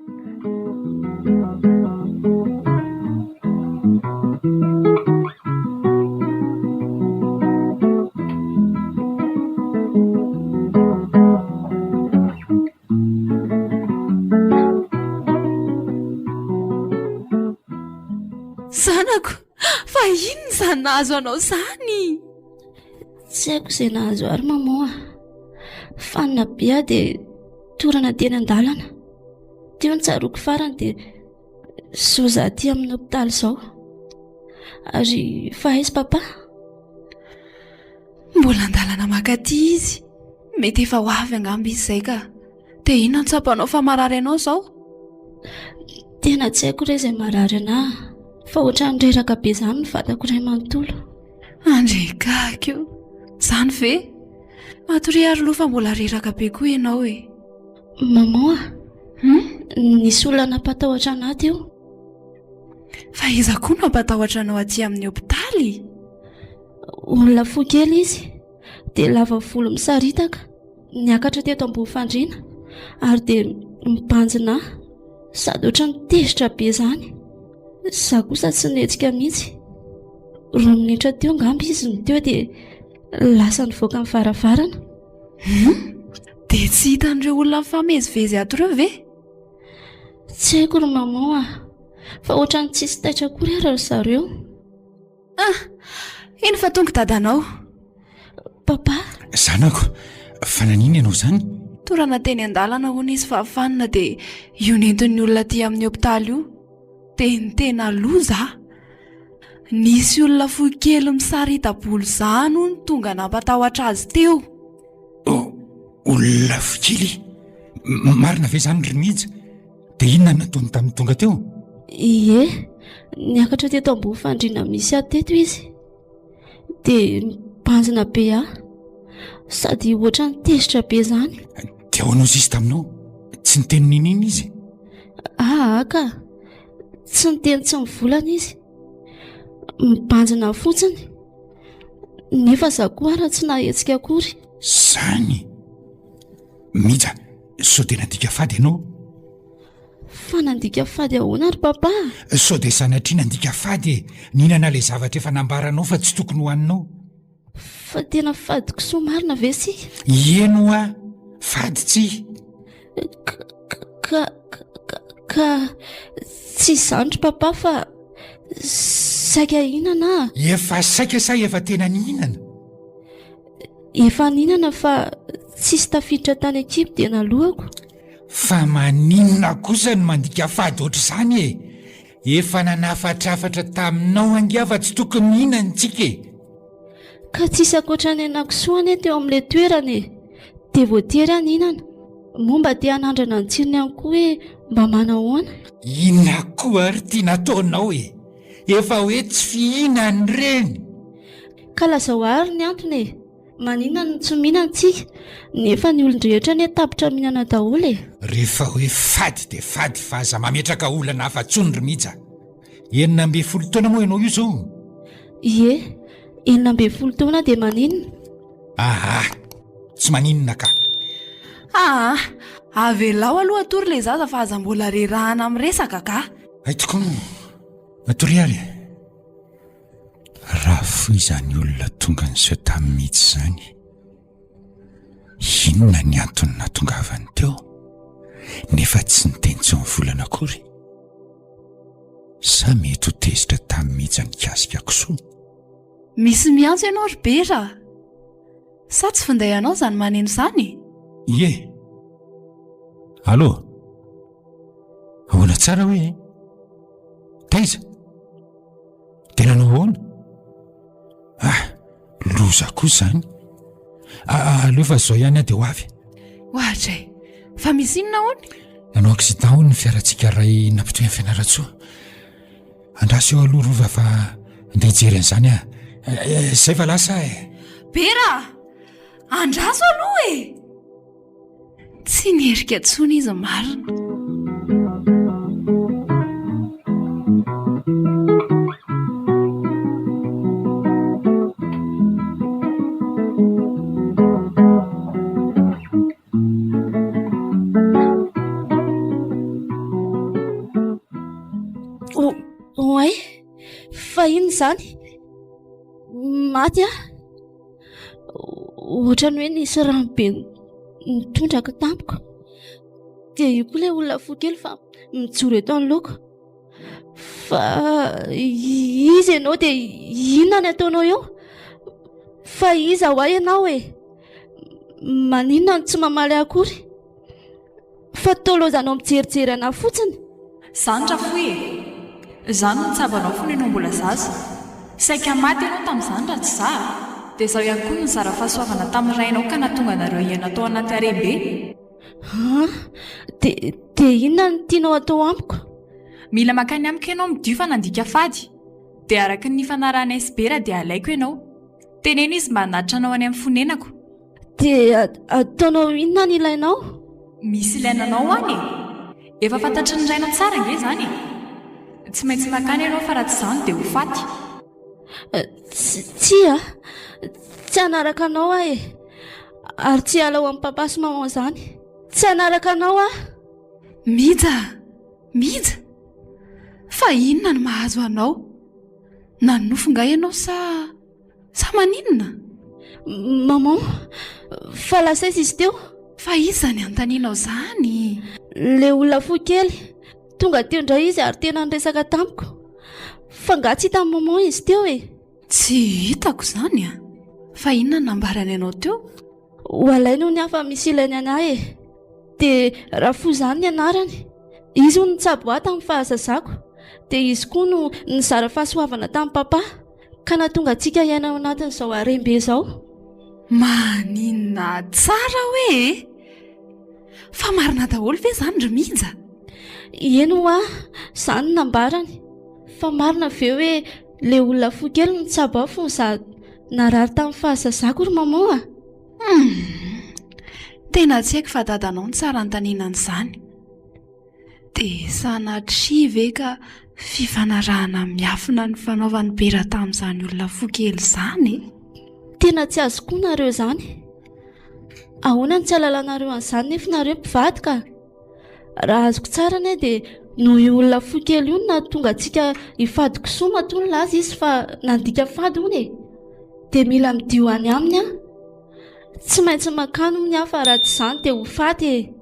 Zanako, fa inona izany nahazo anao izany? Tsy haiko izay nahazo ahy ry maman a. Fanina be aho dia torana teny an-dalana. Teo ny tsaroako farany dia izao za aty amin'ny hopitaly izao. Ary fa aiza papa? Mbola an-dalana maka aty izy. Mety efa ho avy angamba izy izay ka. Dia inona no tsapanao fa marary anao izao? Tena tsy haiko re izay marary anah fa ohatran'ny reraka be izany ny vatako iray manontolo. Andre gaga io. Izany ve? Matoria ary aloha fa mbola reraka be koa ianao e. Maman a! Hmm? Nisy olona nampatahotra anah teo. Fa iza koa no hampatahotra anao aty amin'ny hopitaly? Olona fohy kely izy, dia lava volo misaritaka, niakatra teto ambony fandriana ary dia mibanjina ahy sady ohatran'ny tezitra be izany. Izaho kosa tsy nihetsika mihitsy. Roa minitra teo angamba izy no teo dia lasa nivoaka ny varavarana. Hum! Dia tsy hitan'ireo olona mifamezivezy ato ireo ve? Tsy haiko ry maman a! Fa ohatran'ny tsisy taitra akory ary ry zareo. Ah! Iny fa tonga dadanao. Papa. Zanako, fa naninona ianao izany? Torana teny an-dalana hono izy fa fanina dia io nentin'ny olona aty amin'ny hopitaly io. Dia ny tena loza a! Nisy olona fohy kely misarita-bolo izany hono tonga nampatahotra azy teo. Olona fohy kely? Marina ve izany ry Mija? Dia inona no nataony tamin'ny tonga teo? Ie, niakatra teto ambony fandriana misy ahy teto izy. Dia nibanjina be ahy. Sady ohatran'ny tezitra be izany. Dia ahoana ozy izy taminao? Tsy niteny n'inon'inona izy? Aa ka, tsy niteny tsy nivolana izy. Mibanjina ahy fotsiny. Nefa izaho koa ara tsy nahetsika akory. Zany! Mija, sao dia nandika fady ianao? Fa nandika fady ahoana ry papa? Sao dia sanatria nandika fady e, nihinana ilay zavatra efa nambaranao fa tsy tokony hohaninao. Fa tena fady kisoa marina ve isika? Ieny hoa, fady tsy. Ka, ka, ka, ka, tsy izany ry papa fa saika hihinana aho. Efa saika sa efa tena nihinana? Efa nihinana fa tsisy tafiditra tany an-kibo dia nalohako. Fa maninona kosa no mandika fady ohatr'izany e? Efa nanafatrafatra taminao ange aho fa tsy tokony mihinana isika e! Ka tsisy ankoatra ny henakisoa anie teo amin'ilay toerana e! Dia voatery aho nihinana. Moa mba te hanandrana ny tsirony ihany koa hoe mba manahoana? Inona koa ary ity nataonao e? Efa hoe tsy fihinana ireny! Ka lazao àry ny antony e! Maninona no tsy mihinana tsika nefa ny olon-drehetra anie tapitra mihinana daholo e! Rehefa hoe fady dia fady fa aza mametraka olana hafa tsony ry Mija. 16 taona moa ianao io zao? Ie, 16 taona dia maninona? Aa, tsy maninona ka. Aa, avelao aloha hatory ilay zaza fa aza mbola rerahana amin'ny resaka ka. Hay tokoa moa, matoria ary e. Raha fohy izany olona tonga niseho tamin'i Mitsy izany, inona ny antony nahatongavany teo nefa tsy niteny tsy nivolana akory? Sa mety ho tezitra tamin'i Mija nikasika kisoa? Misy miantso ianao ry Bera a! Sa tsy finday anao izany maneno izany e? Ie! Allô? Ahoana tsara hoe e? Taiza? Dia nanao ahoana? Ah, loza koa izany. Ah, aleo fa izao ihany aho dia ho avy. Ohatray, fa misy inona hono? Nanao accident hono ny fiarantsika iray nampitohy an'i Fianarantsoa. Andraso eo aloha Rova fa andeha hijery an'izany aho. Eh, izay fa lasa aho e. Bera! Andraso aloha e! Tsy niherika intsony izy marina. Oay, fa inona izany? Maty aho. Ohatran'ny hoe nisy rano be nitondraka tampoka. Dia io koa ilay olona fohy kely fa mijoro eto anoloako. Fa iza ianao dia inona ny ataonao eo? Fa iza ho ahy ianao e? Maninona no tsy mamaly ahy akory? Fa toa lozanao mijerijery anà fotsiny. Zany Rafohy e! Izaho no nitsabo anao fony ianao mbola zaza. Saika maty ianao tamin'izany raha tsy izaho. Dia izaho ihany koa no nizara fahasoavana tamin'ny rainao ka nahatonga anareo hiaina tao anaty harem-be. An! Dia, dia inona no tianao atao amiko? Mila mankany amiko ianao midio fa nandika fady. Dia araka ny nifanarahanay sy Bera dia alaiko ianao. Teneno izy mba hanatitra anao any amin'ny fonenako. Dia ataonao inona ny ilainao? Misy ilaina anao any e! Efa fantatry ny rainao tsara ange izany e! Tsy maintsy mankany ianao fa raha tsy izany dia ho faty. Tsia, tsy hanaraka anao aho e! Ary tsy hiala ao amin'i papa sy maman izany. Tsy hanaraka anao aho! Mija! Mija! Fa inona no mahazo anao? Nanonofy nga ianao sa. Sa maninona? Maman, fa lasa aiza izy teo? Fa iza izany anontanianao izany? Ilay olona fohy kely. Tonga teo indray izy ary tena niresaka tamiko. Fa angaha tsy hitan'i maman izy teo e? Tsy hitako izany an! Fa inona no nambarany anao teo? Ho alainy hono aho fa misy ilainy an'ahy e! Dia Rafohy izany ny anarany. Izy hono nitsabo ahy tamin'ny fahazazako. Dia izy koa no nizara fahasoavana tamin'i papa. Ka nahatonga antsika hiaina ao anatin'izao harem-be izao. Maninona tsara hoe e! Fa marina daholo ve izany ry Mija? Eny hoa, izany no nambarany. Fa marina ve hoe ilay olona fohy kely no nitsabo ahy fony izaho narary tamin'ny fahazazako ry maman a? Humm! Tena tsy haiko fa dadanao no tsara anontaniana an'izany. Dia sanatria ve ka fifanarahana miafina ny fanaovan'i Bera tamin'izany olona fohy kely izany e? Tena tsy azoko koa nareo izany. Ahoana no tsy ahalalanareo an'izany nefa nareo mpivady ka? Raha azoko tsara anie dia noho io olona fohy kely io no nahatonga antsika hifady kisoa matoa nilaza izy fa nandika fady hono e. Dia mila midio any aminy aho. Tsy maintsy mankany hono aho fa raha tsy izany dia ho faty e.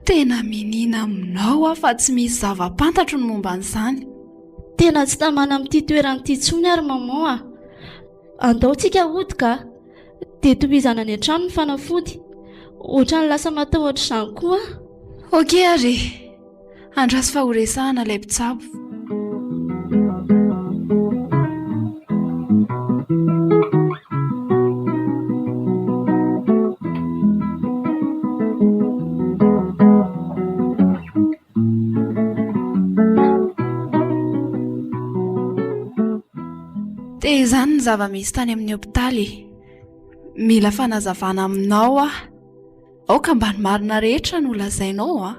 Tena miniana aminao aho fa tsy misy zava-pantatro ny momba an'izany. Tena tsy tamana amin'ity toerana ity intsony ary maman a! Andao tsika hody ka! Dia tohizana any an-trano ny fanafody. Ohatran'ny lasa matahotra izany koa aho. Ok ary e! Andraso fa horesahana ilay mpitsabo. Dia izany ny zava-misy tany amin'ny hopitaly e. Mila fanazavana aminao aho. Aoka mba ny marina rehetra no lazainao a!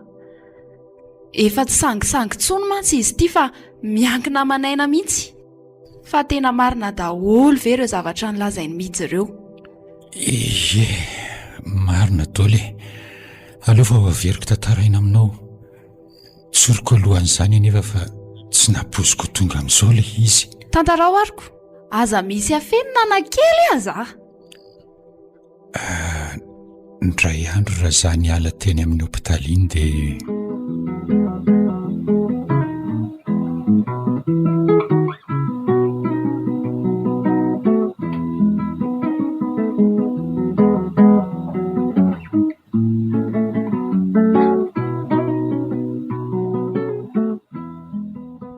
Efa tsy sangisangy intsony mantsy izy ity fa miankina aman'aina mihitsy. Fa tena marina daholo ve ireo zavatra nolazain'i Mija ireo? Ie, marina daholo e. Aleo fa ho averiko tantaraina aminao. Tsoriko alohan'izany anefa fa tsy nampoiziko ho tonga amin'izao ilay izy. Tantarao ariko, aza misy afenina na kely aza a! Indray andro raha za niala teny amin'ny hopitaly iny dia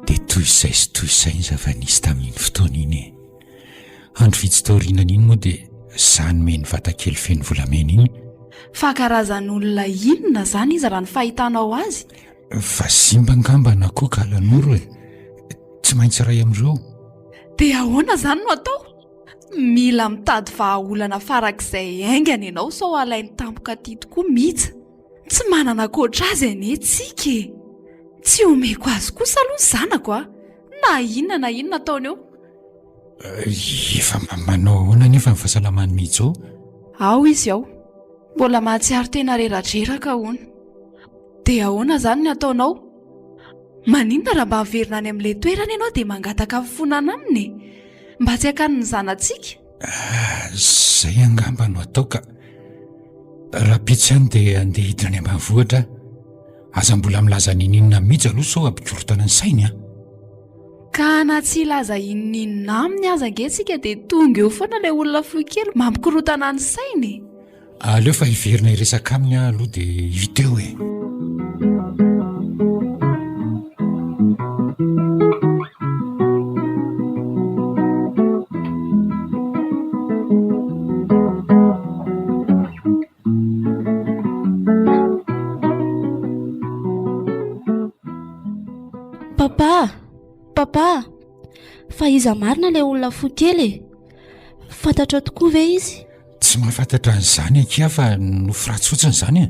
dia toy izay sy toy izay ny zava-nisy tamin'iny fotoana iny e. Andro vitsy taorianan'iny moa dia za nomeny vatakely feno volamena iny. Fa karazan'olona inona zany izy raha ny fahitanao azy? Vazimba angamba na koa kalanoro e! Tsy maintsy iray amin'ireo. Dia ahoana zany no atao? Mila mitady vahaolana farak'izay haingana ianao sao alainy tampoka aty tokoa Mija. Tsy manana ankoatra azy anie tsika e! Tsy omeko azy kosa aloha ny zanako a! Na inona na inona ataony eo. Efa mba manao ahoana anefa ny fahasalaman'i Mijo? Ao izy ao. Mbola mahatsiaro tena reradreraka hono. Dia ahoana izany ny ataonao? Maninona raha mba miverina any amin'ilay toerana ianao dia mangataka fifonana aminy e? Mba tsy hakany ny zanatsika. Ah, izay angamba no atao ka. Rahampitso ihany dia andeha hidina any ambanivohitra aho. Aza mbola milaza n'inon'inona amin'i Mija aloha sao hampikorontana ny sainy an! Ka na tsy hilaza inon'inona aminy aza ange tsika dia tonga eo foana ilay olona fohy kely mampikorontana ny sainy e! Aleo fa hiverina hiresaka aminy aho aloha dia hita eo e! Papa! Papa! Fa iza marina ilay olona fohy kely e? Fantatrao tokoa ve izy? Tsy mahafantatra an'izany akia fa nofy ratsy fotsiny izany e.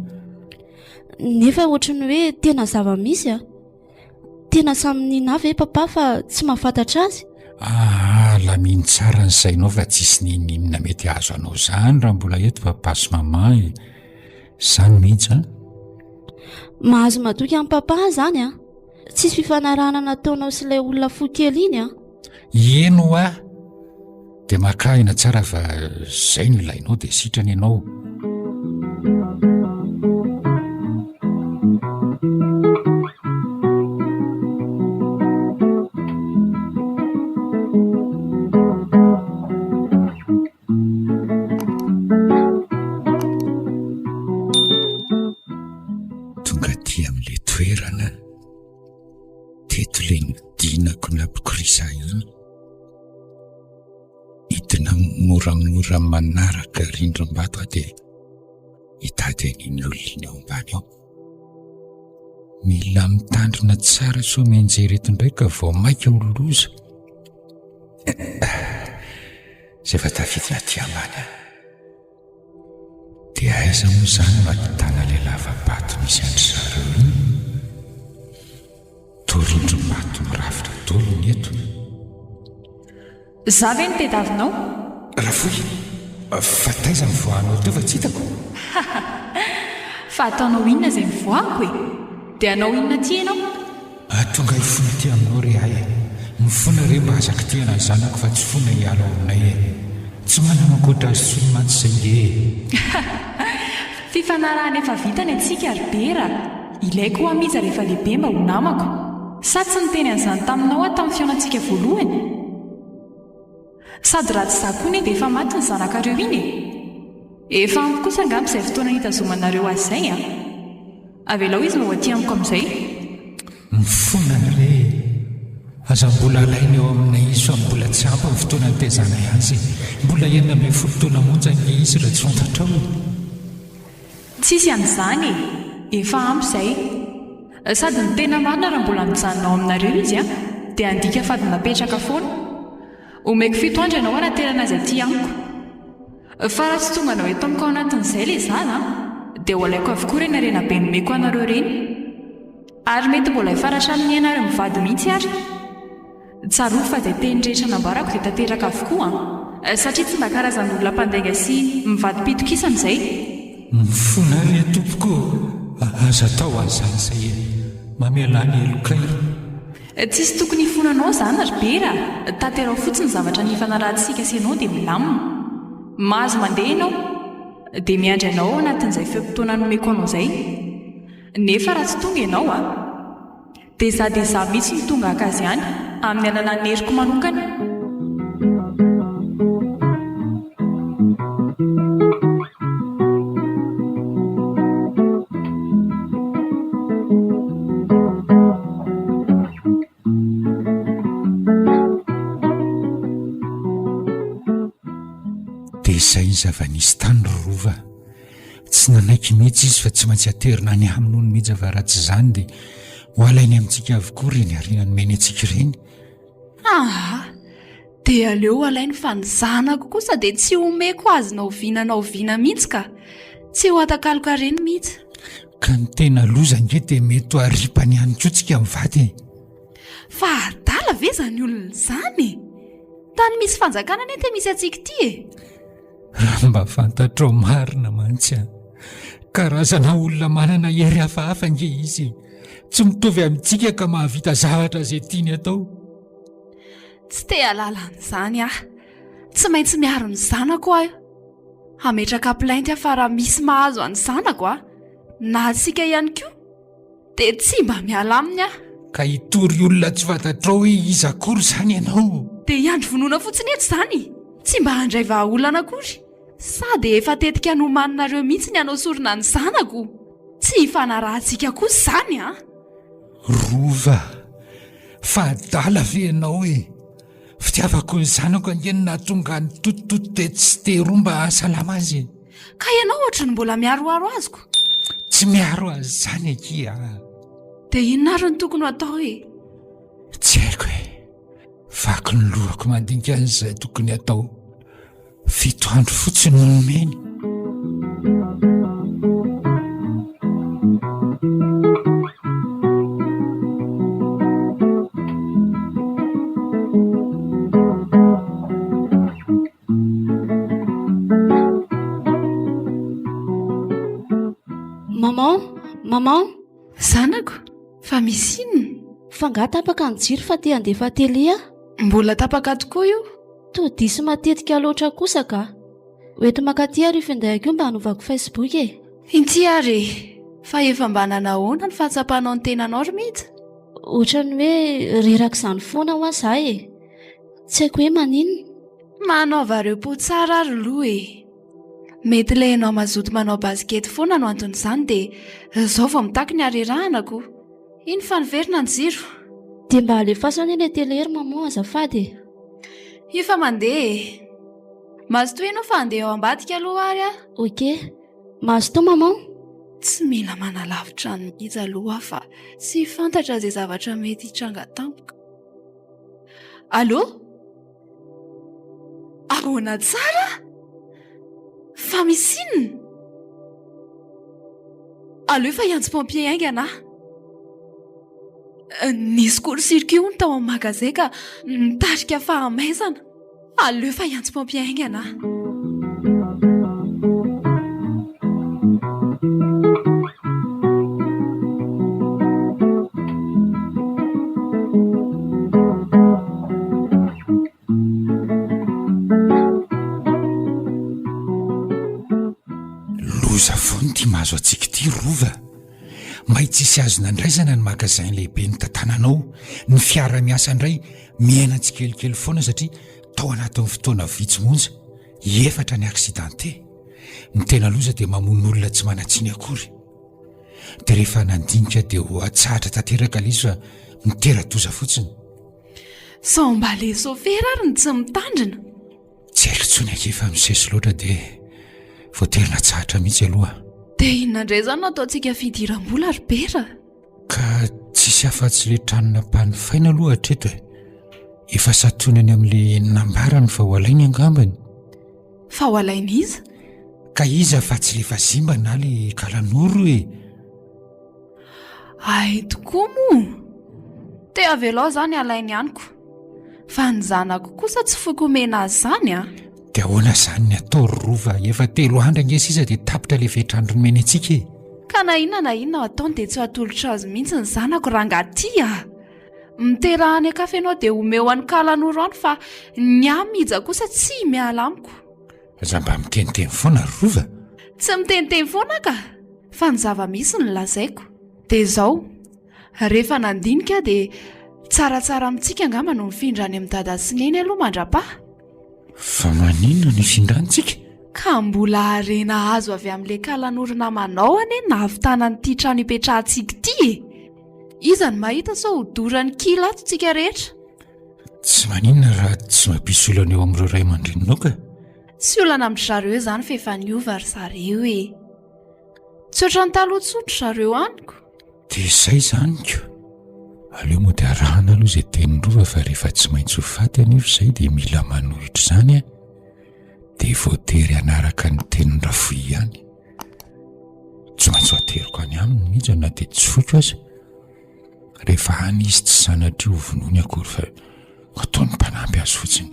Nefa ohatry ny hoe tena zava-misy a. Tena samy nino ahy ve papa fa tsy mahafantatra azy? Aa, lamino tsara ny sainao fa tsisy n'inon'inona mety hahazo anao izany raha mbola eto papa sy maman e. Izany mihitsy an. Mahazo matoky an'i papa aho izany an. Tsisy fifanarahana nataonao sy ilay olona fohy kely iny an. Eny hoa! Dia makà aina tsara fa izay no ilainao dia sitrana ianao. Tonga aty amin'ilay toerana teto ilay nodinako nampikorisa ahy iny. Hidina moramora manaraka rindrim-bato aho dia hitady an'iny olona iny ao ambany ao. Mila mitandrina tsara sao mianjera eto indray ka vao mainka ho loza. Izay efa tafidina aty ambany aho. Dia aiza moa izany no ahitana ilay lava-bato misy an-dry zareo iny? Toa rindrim-bato mirafitra daholo ny eto. Za ve no tediavinao? Rafohy, fa taiza ny voahanao teo fa tsy hitako? Fa ataonao inona izay nivoahako e? Dia hanao inona aty ianao? Tonga hifona aty aminao re ahy e! Mifona re mba aza kitihana ny zanako fa tsy fona hiala ao aminay e! Tsy manana ankoatra azy intsony mantsy izay nge e! Fifanarahana efa vita ny antsika ry Bera a! Ilaiko hoa Mija rehefa lehibe mba ho namako. Sa tsy niteny an'izany taminao aho tamin'ny fihaonantsika voalohany? Sady raha tsy izaho koa anie dia efa maty ny zanakareo iny e! Efa ampy kosa angamba izay fotoana nitazomanareo azy izay an! Avelao izy mba ho aty amiko amin'izay. Mifona re e! Aza mbola alaina eo aminay izy fa mbola tsy ampy ny fotoana nitaizanay azy e! Mbola 16 taona monja ange izy raha tsy fantatrao e! Tsisy an'izany e! Efa ampy izay. Sady ny tena marina raha mbola mijanona ao aminareo izy an, dia handika fady napetraka foana. Omeko fito andro ianao hanaterana azy aty amiko. Fa raha tsy tonganao eto amiko ao anatin'izay ilay zaza an, dia ho alaiko avokoa ireny harena be nomeko anareo ireny. Ary mety mbola hiafara hatramin'ny ainareo mivady mihitsy ary. Tsarovy fa izay teny rehetra nambarako dia tanteraka avokoa an! Satria tsy mba karazan'olona mpandainga sy mivadi-pitokisana izay. Mifona re tompoko o! Aza atao an'izany izay e! Mamelà ny helokay. Tsisy tokony hifonanao izany ry Bera a! Tanterao fotsiny ny zavatra nifanarahantsika sy ianao dia milamina. Mahazo mandeha ianao. Dia miandry anao ao anatin'izay fe-potoana nomeko anao izay. Nefa raha tsy tonga ianao a! Dia izaho dia izaho mihitsy no tonga haka azy any, amin'ny alalan'ny heriko manokana. Dia izay ny zava-nisy tany ry Rova. Tsy nanaiky mihitsy izy fa tsy maintsy aterina any aminy hono mihitsy fa raha tsy izany dia ho alainy amintsika avokoa ireny harena nomeny antsika ireny. Aa! Dia aleo alainy fa ny zanako kosa dia tsy omeko azy na oviana na oviana mihitsy ka! Tsy ho atakalon-kareny mihitsy. Ka ny tena loza ange dia mety ho aripany ihany koa tsika mivady e! Fa adala ve izany olona izany e? Tany misy fanjakana anie ity misy antsika ity e! Raha mba fantatrao marina mantsy an! Karazana olona manana hery hafahafa ange izy e! Tsy mitovy amintsika ka mahavita zavatra izay tiany atao. Tsy te hahalala an'izany aho. Tsy maintsy miaro ny zanako aho. Hametraka plainte aho fa raha misy mahazo an'ny zanako aho, na antsika ihany koa, dia tsy mba miala aminy aho. Ka hitory olona tsy fantatrao hoe iza akory izany ianao? Dia hiandry vonoina fotsiny eto izany? Tsy mba handray vahaolana akory? Sa dia efa tetika nomaninareo mihitsy ny hanao sorona ny zanako? Tsy hifanarahantsika kosa izany an! Rova, fa adala ve ianao e? Fitiavako ny zanako ange no nahatonga ahy nitotototo tetsy sy teroa mba hahasalama azy e! Ka ianao ohatry ny mbola miaroaro azy ko! Tsy miaro azy izany akia a! Dia inona ary no tokony ho atao e? Tsy haiko e! Vaky ny lohako mandinika an'izay tokony hatao. Fito andro fotsiny no nomeny. Maman, maman. Zanako, fa misy inona? Fa angaha tapaka ny jiro fa te handefa télé aho? Mbola tapaka tokoa io. Toa diso matetika loatra kosa ka. Ho ento mankaty ary io findaiko io mba hanovako Facebook e. Inty ary e! Fa efa mba nanahoana ny fahatsapanao ny tenanao ry Mija? Ohatran'ny hoe reraka izany foana hoa za e! Tsy haiko hoe maninona. Manaova repos tsara ary aloha e! Mety ilay ianao mazoto manao basikety foana no anton'izany dia izao vao mitaky ny harerahana ko! Iny fa niverina ny jiro. Dia mba alefaso anie ilay télé ry maman azafady e! Io fa mandeha e! Mazotoa ianao fa handeha ao ambadika aloha ary aho. Ok. Mazotoa maman. Tsy mila manalavitra an'i Mija aloha aho fa tsy fantatra izay zavatra mety hitranga tampoka. Allô? Ahoana tsara? Fa misy inona? Aleo fa hiantso pompier haingana aho. Nisy court-circuit hono tao amin'ny magasin ka nitarika fahamaizana. Aleo fa hiantso pompier haingana aho. Loza foana ity mahazo antsika ity Rova. May tsisy azo nandraisana ny magasin lehibe nitantananao, ny fiara miasa indray miaina tsikelikely foana satria tao anatin'ny fotoana vitsy monja, efatra ny accidenté. Ny tena loza dia mamono olona tsy manan-tsiny akory. Dia rehefa nandinika dia ho atsahatra tanteraka ilay izy fa mitera-doza fotsiny. Sao mba le sôfera ary no tsy mitandrina? Tsy haiko intsony akia fa misesy loatra dia voatery natsahatra mihitsy aloha. Dia inona indray izany no ataontsika fidiram-bola ry Bera? Ka tsisy afa-tsy ilay trano nampanofaina aloha hatreto e. Efa santionany amin'ilay nambarany fa ho alainy angambany. Fa ho alain'iza? Ka iza fa tsy le vazimba na le kalanoro e! Hay tokoa moa! Te avelao izany alainy amiko. Fa ny zanako kosa tsy foiko omena azy izany an! Dia ahoana izany ny atao ry Rova? Efa telo andro ange sisa dia tapitra ilay fetr'andro nomeny antsika e! Ka na inona na inona ataony dia tsy ho atolotra azy mihitsy ny zanako rangahy ty a! Miteraha any an-kafa ianao dia omeo an'i Kalanoro any fa ny ahy Mija kosa tsy miala amiko. Aza mba miteniteny foana ry Rova. Tsy miteniteny foana aho ka! Fa ny zava-misy no lazaiko. Dia izao, rehefa nandinika aho dia tsaratsara amintsika angamba no mifindra any amin'i Dada sy Neny aloha mandra-paha. Fa maninona no hifindrantsika? Ka mbola harena azo avy amin'ilay Kalanoro namanao anie no nahavitana an'ity trano ipetrahantsika ity e! Iza no mahita sao ho doran'ny kila ato tsika rehetra? Tsy maninona raha tsy mampisy olana eo amin'ireo ray aman-dreninao ka. Tsy olana amin-dry zareo izany fa efa niova ry zareo e. Tsy ohatran'ny taloha intsony ry zareo amiko. Dia izay izany ko. Aleo mody arahana aloha izay tenin'i Rova fa rehefa tsy maintsy ho faty anefa izay dia mila manohitra izany an. Dia voatery hanaraka ny tenin'i Rafohy ihany. Tsy maintsy ho ateriko any aminy mihitsy na dia tsy foiko aza. Rehefa any izy tsy sanatria ho vonoiny akory fa ataony mpanampy azy fotsiny.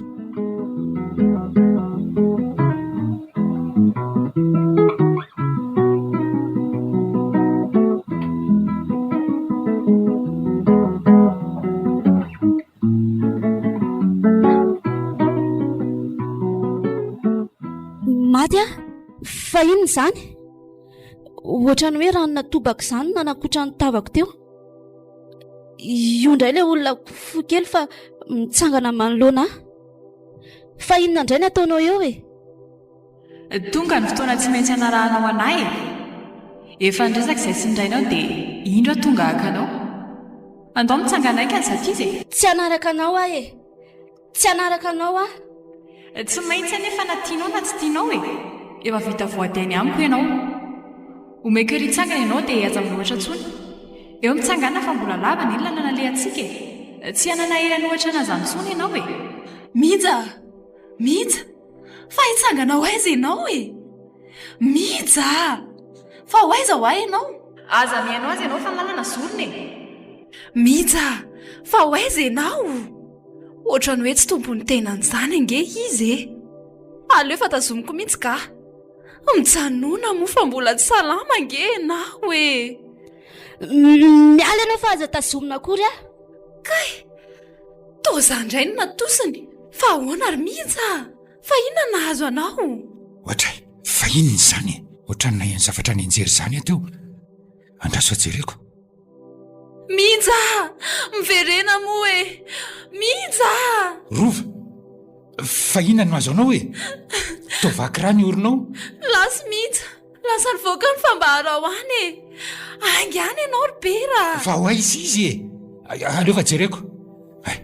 Maty aho! Fa inona izany? Ohatran'ny hoe rano natobaka izany no nanakotra ny tavako teo. Io indray ilay olona fohy kely fa mitsangana manoloana ahy. Fa inona indray ny ataonao eo e? Tonga ny fotoana tsy maintsy hanarahanao anah e! Efa niresaka izay sy ny rainao dia indro aho tonga haka anao. Andao mitsangana haingana Zatiza e! Tsy hanaraka anao aho e! Tsy hanaraka anao aho. Tsy maintsy anefa na tianao na tsy tianao e! Efa vita voady any amiko ianao. Omeko ery hitsangana ianao dia aza manohatra intsony. Eo mitsangàna fa mbola lava ny lalana alehantsika e! Tsy hanana hery hanohatra an'izany intsony ianao e! Mija! Mija! Fa hitsangana ho aiza ianao e? Mija a! Fa ho aiza ho ahy ianao? Aza mihaino azy ianao fa ny lalana zorina e! Mija a! Fa ho aiza ianao? Ohatran'ny hoe tsy tompon'ny tenany izany ange izy e! Aleo fa tazomiko mihitsy ka! Mijanona moa fa mbola tsy salama ange ianao e! Miala ianao fa aza tazomina akory aho! Kay! Toa izaho indray no natosiny! Fa ahoana ry Mija a? Fa inona no nahazo anao? Ohatray, fa inona izany e? Ohatran'ny naheno zavatra nianjera izany aho teo. Andraso jereko. Mija a! Miverena moa e! Mija a! Rova, fa inona no nahazo anao e? Toa vaky rà ny oronao. Lasa Mija, lasa nivoaka ny fambara ho any e! Haingana ianao ry Bera a! Fa ho aiza izy e? Aleo fa jereko. Hay,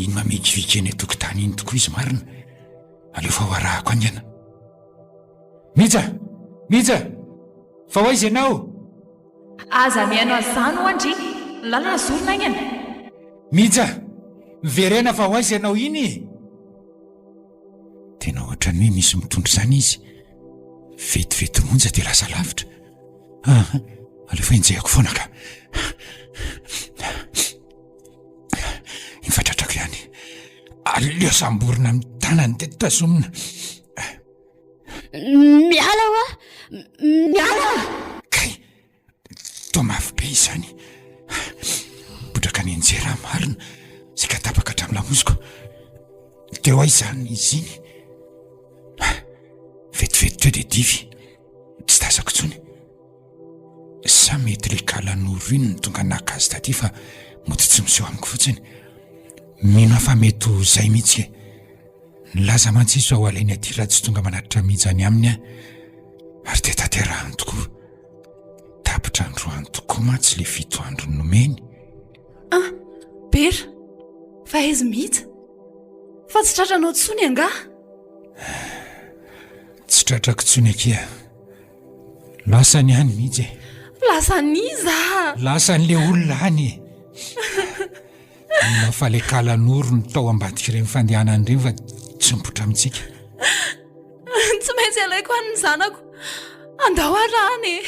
iny mamikiviky eny an-tokotany iny tokoa izy marina. Aleo fa ho arahako haingana. Mija! Mija! Fa ho aiza ianao? Aza mihaino azy izany ho'a ndry! Ny lalana zorina haingana! Mija! Miverena fa ho aiza ianao iny e? Tena ohatran'ny hoe misy mitondra izany izy. Vetivety monja dia lasa lavitra. Aha, aleo fa enjehako foana ka. Efa tratrako ihany. Aleo samborina amin'ny tanany dia tazomina. Miala hoa! Miala! Kay, toa mafy be izany. Potraka nianjera aho marina, saika tapaka hatramin'ny lamosiko. Teo aiza izany izy iny? Vetivety teo dia dify, tsy tazako intsony. Sa mety ilay kalanoro iny no tonga naka azy taty fa mody tsy miseho amiko fotsiny. Mino aho fa mety ho izay mihitsy e. Nilaza mantsy izy fa ho alainy aty raha tsy tonga manatitra mihitsy any aminy aho. Ary dia tanterahany tokoa. Tapitra androany tokoa mantsy ilay fito andro nomeny. Ah, Bera, fa aiza mihitsy? Fa tsy tratranao intsony angaha? Tsy tratrako intsony akia. Lasany any mihitsy e. Lasan'iza? Lasan'ilay olona any e. Mino fa ilay kalanoro no tao ambadik'ireny fandehanana ireny fa tsy mipoitra amintsika. Tsy maintsy alaiko any ny zanako. Andao arahana e.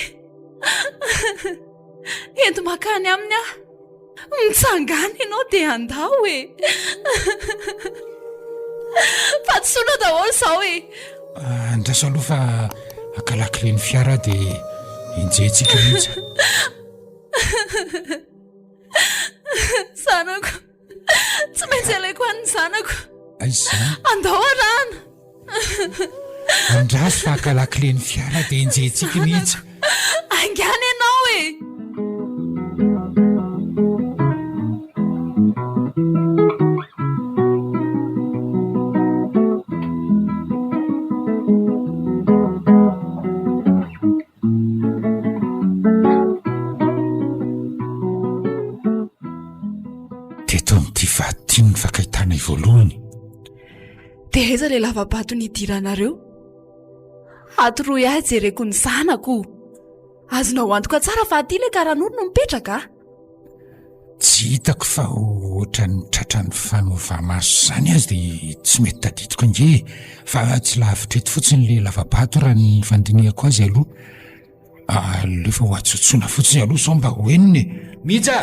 Ento makany aminy aho. Mitsangàna ianao dia andao e. Fahadisoana daholo izao e. Andraso aloha fa haka lakilen'ny fiara aho dia enjehintsika mihitsy. Zanako. Tsy maintsy alaiko any ny zanako. Aiza izany? Andao arahana. Andraso fa haka lakilen'ny fiara dia enjehintsika mihitsy. Haingana ianao e! Teto amin'ity vato ity no nifankahitanay voalohany. Dia aiza ilay lava-bato nidiranareo? Atoroy ahy jereko ny zanako. Azonao antoka tsara fa aty ilay karanoro no mipetraka a! Tsy hitako fa ohatran'ny tratran'ny fanova-maso izany azy dia tsy mety tadidiko ange e! Fa tsy lavitra eto fotsiny ilay lava-bato raha ny fandinihako azy aloha. Aleo fa ho atsotsoina fotsiny aloha sao mba ho henony e! Mija!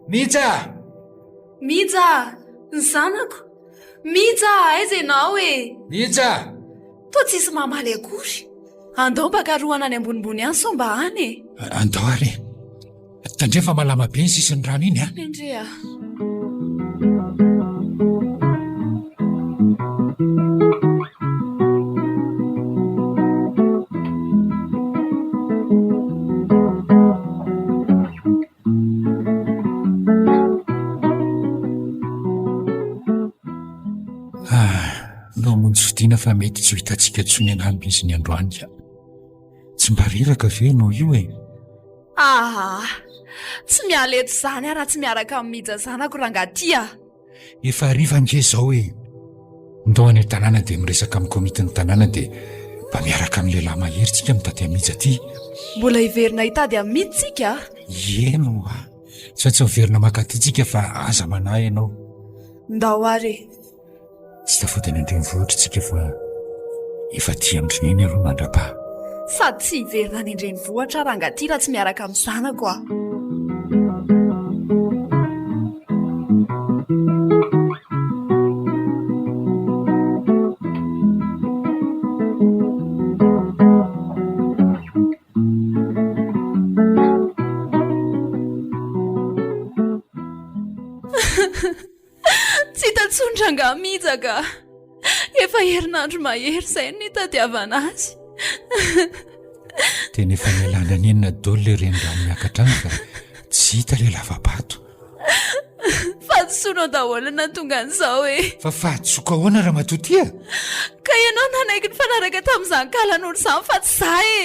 Mija! Mija! Ny zanako! Mija! Aiza ianao e? Mija! Toa tsisy mamaly akory. Andao mba karohana any ambonimbony any sao mba any e! Andao ary e! Tandremo fa malama be ny sisin'ny rano iny a! Endrey a! Ah, ndao hamonjy fodiana fa mety tsy ho hitantsika intsony angamba izy ny androany ka. Tsy mba reraka ve ianao io e? Aa! Tsy miala eto izany aho raha tsy miaraka amin'i Mija zanako rangahy ty a! Efa hariva ange izao e! Ndao any an-tanàna dia miresaka amin'ny komitin'ny tanàna dia mba miaraka amin'ny lehilahy mahery tsika mitady an'i Mija aty. Mbola hiverina hitady an'i Mija tsika a! Eny hoa! Tsy maintsy miverina maka aty tsika fa aza manahy ianao. Ndao ary e! Tsy tafody any an-drenivohitra tsika fa efa aty amin-dry neny aloha mandrapaha. Sady tsy hiverina any an-drenivohitra aho rangahy ty raha tsy miaraka amin'ny zanako aho. Tsy hita intsony rangahy Mija ka. Efa herinandro mahery izay no nitadiavana azy. Tena efa nialana nenina daholo ilay renirano miakatra any fa tsy hita ilay lava-bato. Fahadisoanao daholo no nahatonga an'izao e. Fa fahadisoako ahoana ramatoa ty a? Ka ianao nanaiky nifanaraka tamin'izany kalan'olo izany fa tsy za e.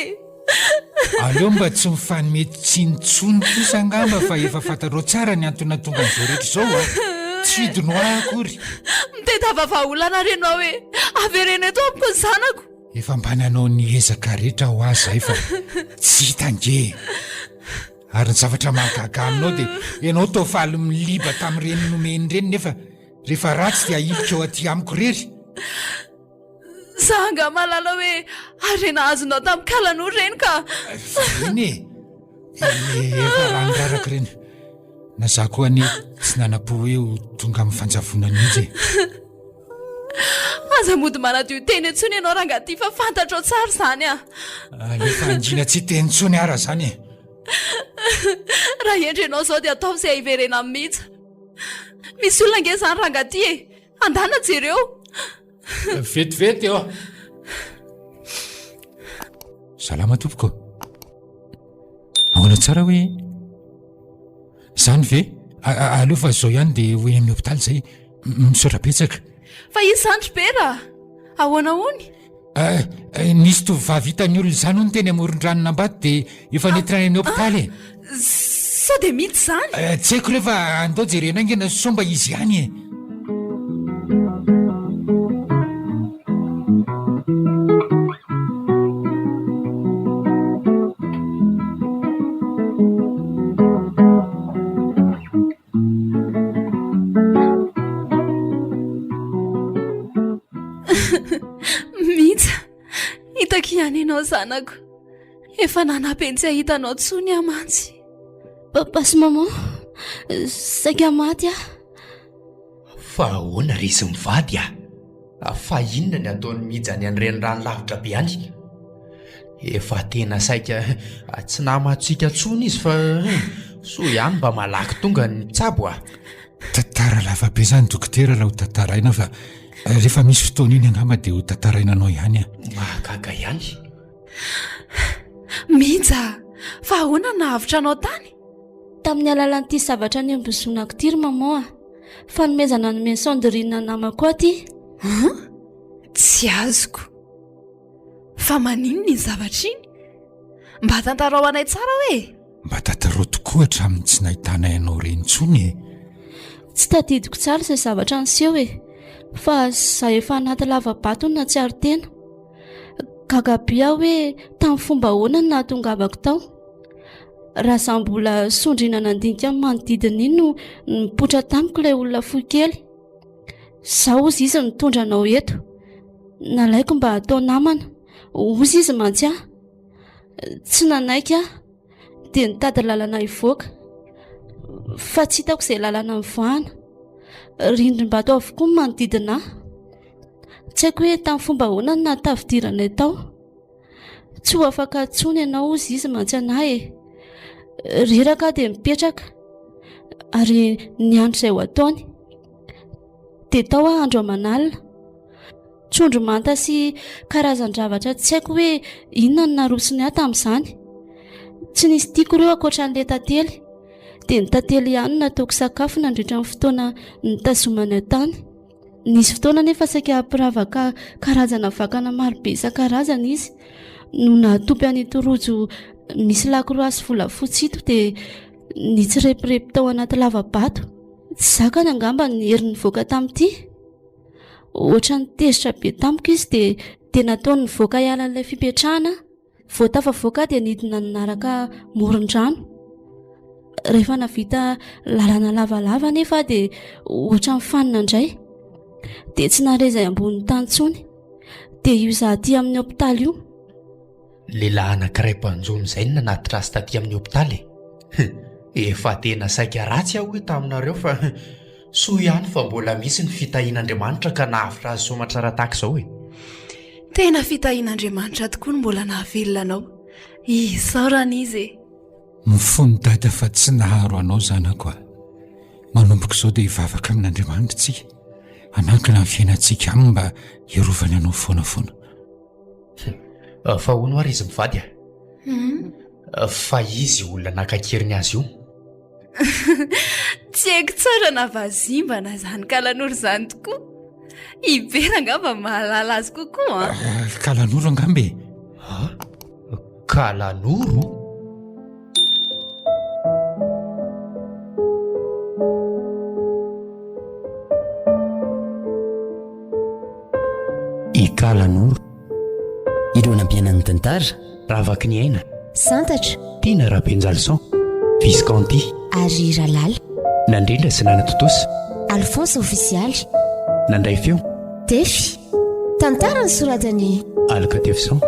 Aleo mba tsy mifanome tsiny intsony kosa angamba fa efa fantatrao tsara ny antony nahatonga an'izao rehetra izao a! Tsy fidiny ho ahy akory. Mitadiava vahaolana ary ianao e! Avereno eto amiko ny zanako! Efa mba nanao ny ezaka rehetra ho ahy izahay fa tsy hita ange e! Ary ny zavatra mahagaga aminao dia ianao toa faly miliba tamin'ireny nomeny ireny nefa rehefa ratsy dia ahilika ao aty amiko irery. Za angaha mahalala hoe harena azonao tamin'ny kalanoro ireny ka. Ireny e! Efa rano raraka ireny. Na za koa anie tsy nanam-po hoe ho tonga amin'ny fanjavonana mihitsy e. Aza mody manadio tena intsony ianao rangahy ty fa fantatrao tsara izany ah. Alefa hangina tsy hiteny intsony ara izany e. Raha hendry ianao izao dia ataovy izay hiverenan'i Mija. Misy olona ange izany rangahy ty e. Andana jereo. Vetivety eo. Salama tompoko. Ahoana tsara hoe? Zany ve? Aleo fa zao ihany dia ho eny amin'ny hopitaly zay. Misaotra betsaka. Fa iza izany ry Bera? Ahoana hono? Nisy tovovavy hitan'ny olona izany hono teny amoron-dranon'Ambato dia efa nentina any amin'ny hopitaly e. Sao dia mety izany? Tsy haiko re fa andao jerena haingana sao mba izy ihany e. Mija, hitako ihany ianao zanako. Efa nanampy tsy hahita anao intsony aho mantsy. Papa sy maman, saika maty aho. Fa ahoana ry izy mivady a? Fa inona ny ataon'i Mija any an-drenirano lavitra be any? Efa tena saika tsy namantsika intsony izy fa soa ihany mba malaky tonga ny mpitsabo a! Tantara lava be izany dokotera raha ho tantaraina fa rehefa misy fotoana iny angamba dia ho tantaraina anao ihany aho. Mahagaga ihany. Mija, fa ahoana no nahavotra anao tany? Tamin'ny alalan'ity zavatra niambozonako ity ry maman a! Fanomezana nomen'i Sandrine namako ahy ity. An? Tsy azoko. Fa maninona iny zavatra iny? Mba tantarao anay tsara hoe e! Mba tantarao tokoa hatramin'ny tsy nahitanay anao ireny intsony e! Tsy tadidiko tsara izay zavatra niseho e! Fa za efa anaty lava-bato no nahatsiaro tena. Gaga be aho hoe tamin'ny fomba ahoana no nahatongavako tao. Raha za mbola sondriana nandinika ny manodidina iny no nipoitra tamiko ilay olona fohy kely. Zao hozy izy nitondra anao eto. Nalaiko mba hatao namana. Hozy izy mantsy ahy. Tsy nanaiky aho. Dia nitady lalana hivoaka. Fa tsy hitako izay lalana nivoahana. Rindrim-bato avokoa ny manodidina ahy. Tsy haiko hoe tamin'ny fomba ahoana no nahatafidiranay tao. Tsy ho afaka intsony ianao hozy izy mantsy anah e. Reraka aho dia mipetraka ary niandry izay ho ataony. Dia tao aho andro aman'alina. Trondro manta sy karazan-javatra tsy haiko hoe inona no narosony ahy tamin'izany. Tsy nisy tiako ireo ankoatra an'ilay tantely. Dia ny tantely ihany no nataoko sakafo nandritra ny fotoana nitazomana tany. Nisy fotoana anefa saika hampiravaka karazana vakana marobe isan-karazany izy no nahatompy an'ito rojo misy lakroa sy volafotsy ito dia nitsirepirepy tao anaty lava-bato. Tsy zakany angamba ny hery nivoaka tamin'ity. Ohatran'ny tezitra be tamiko izy dia dia nataony nivoaka hiala an'ilay fipetrahana aho. Vao tafavoaka aho dia nidina nanaraka moron-drano. Rehefa navita lalana lavalava anefa aho dia ohatran'ny fanina indray. Dia tsy nahare izay ambonin'ny tany intsony. Dia io izaho aty amin'ny hopitaly io. Lehilahy anankiray mpanjono izay no nanatitra azy taty amin'ny hopitaly e. Efa tena saika ratsy aho hoy taminareo fa Soa ihany fa mbola misy ny fitahian'Andriamanitra ka nahavotra azy soamatsara tahaka izao e! Tena fitahian'Andriamanitra tokoa no mbola nahavelona anao. Isaorana Izy e! Mifono dada fa tsy naharo anao zanako a! Manomboka izao dia hivavaka amin'Andriamanitra tsika, hanankina ny fiainantsika aminy mba hiarovany anao foana foana. Fa hono ary izy mivady a! Fa izy olona naka an-keriny azy io. Tsy haiko tsara na vazimba na izany kalanoro izany tokoa. I Bera angamba mahalala azy kokoa an. Ah, kalanoro angamba e. Ah, kalanoro? I Kalanoro. Ireo nampiaina ny tantara. Ravaky ny aina. Santatra. Tiana Rabenjalison. Visconti. Ary Ralala. Nandrindra sy nanatontosa. Alphonse Ofisialy. Nandray feo. Tefy. Tantara nosoratan'i. Aloka Tefison.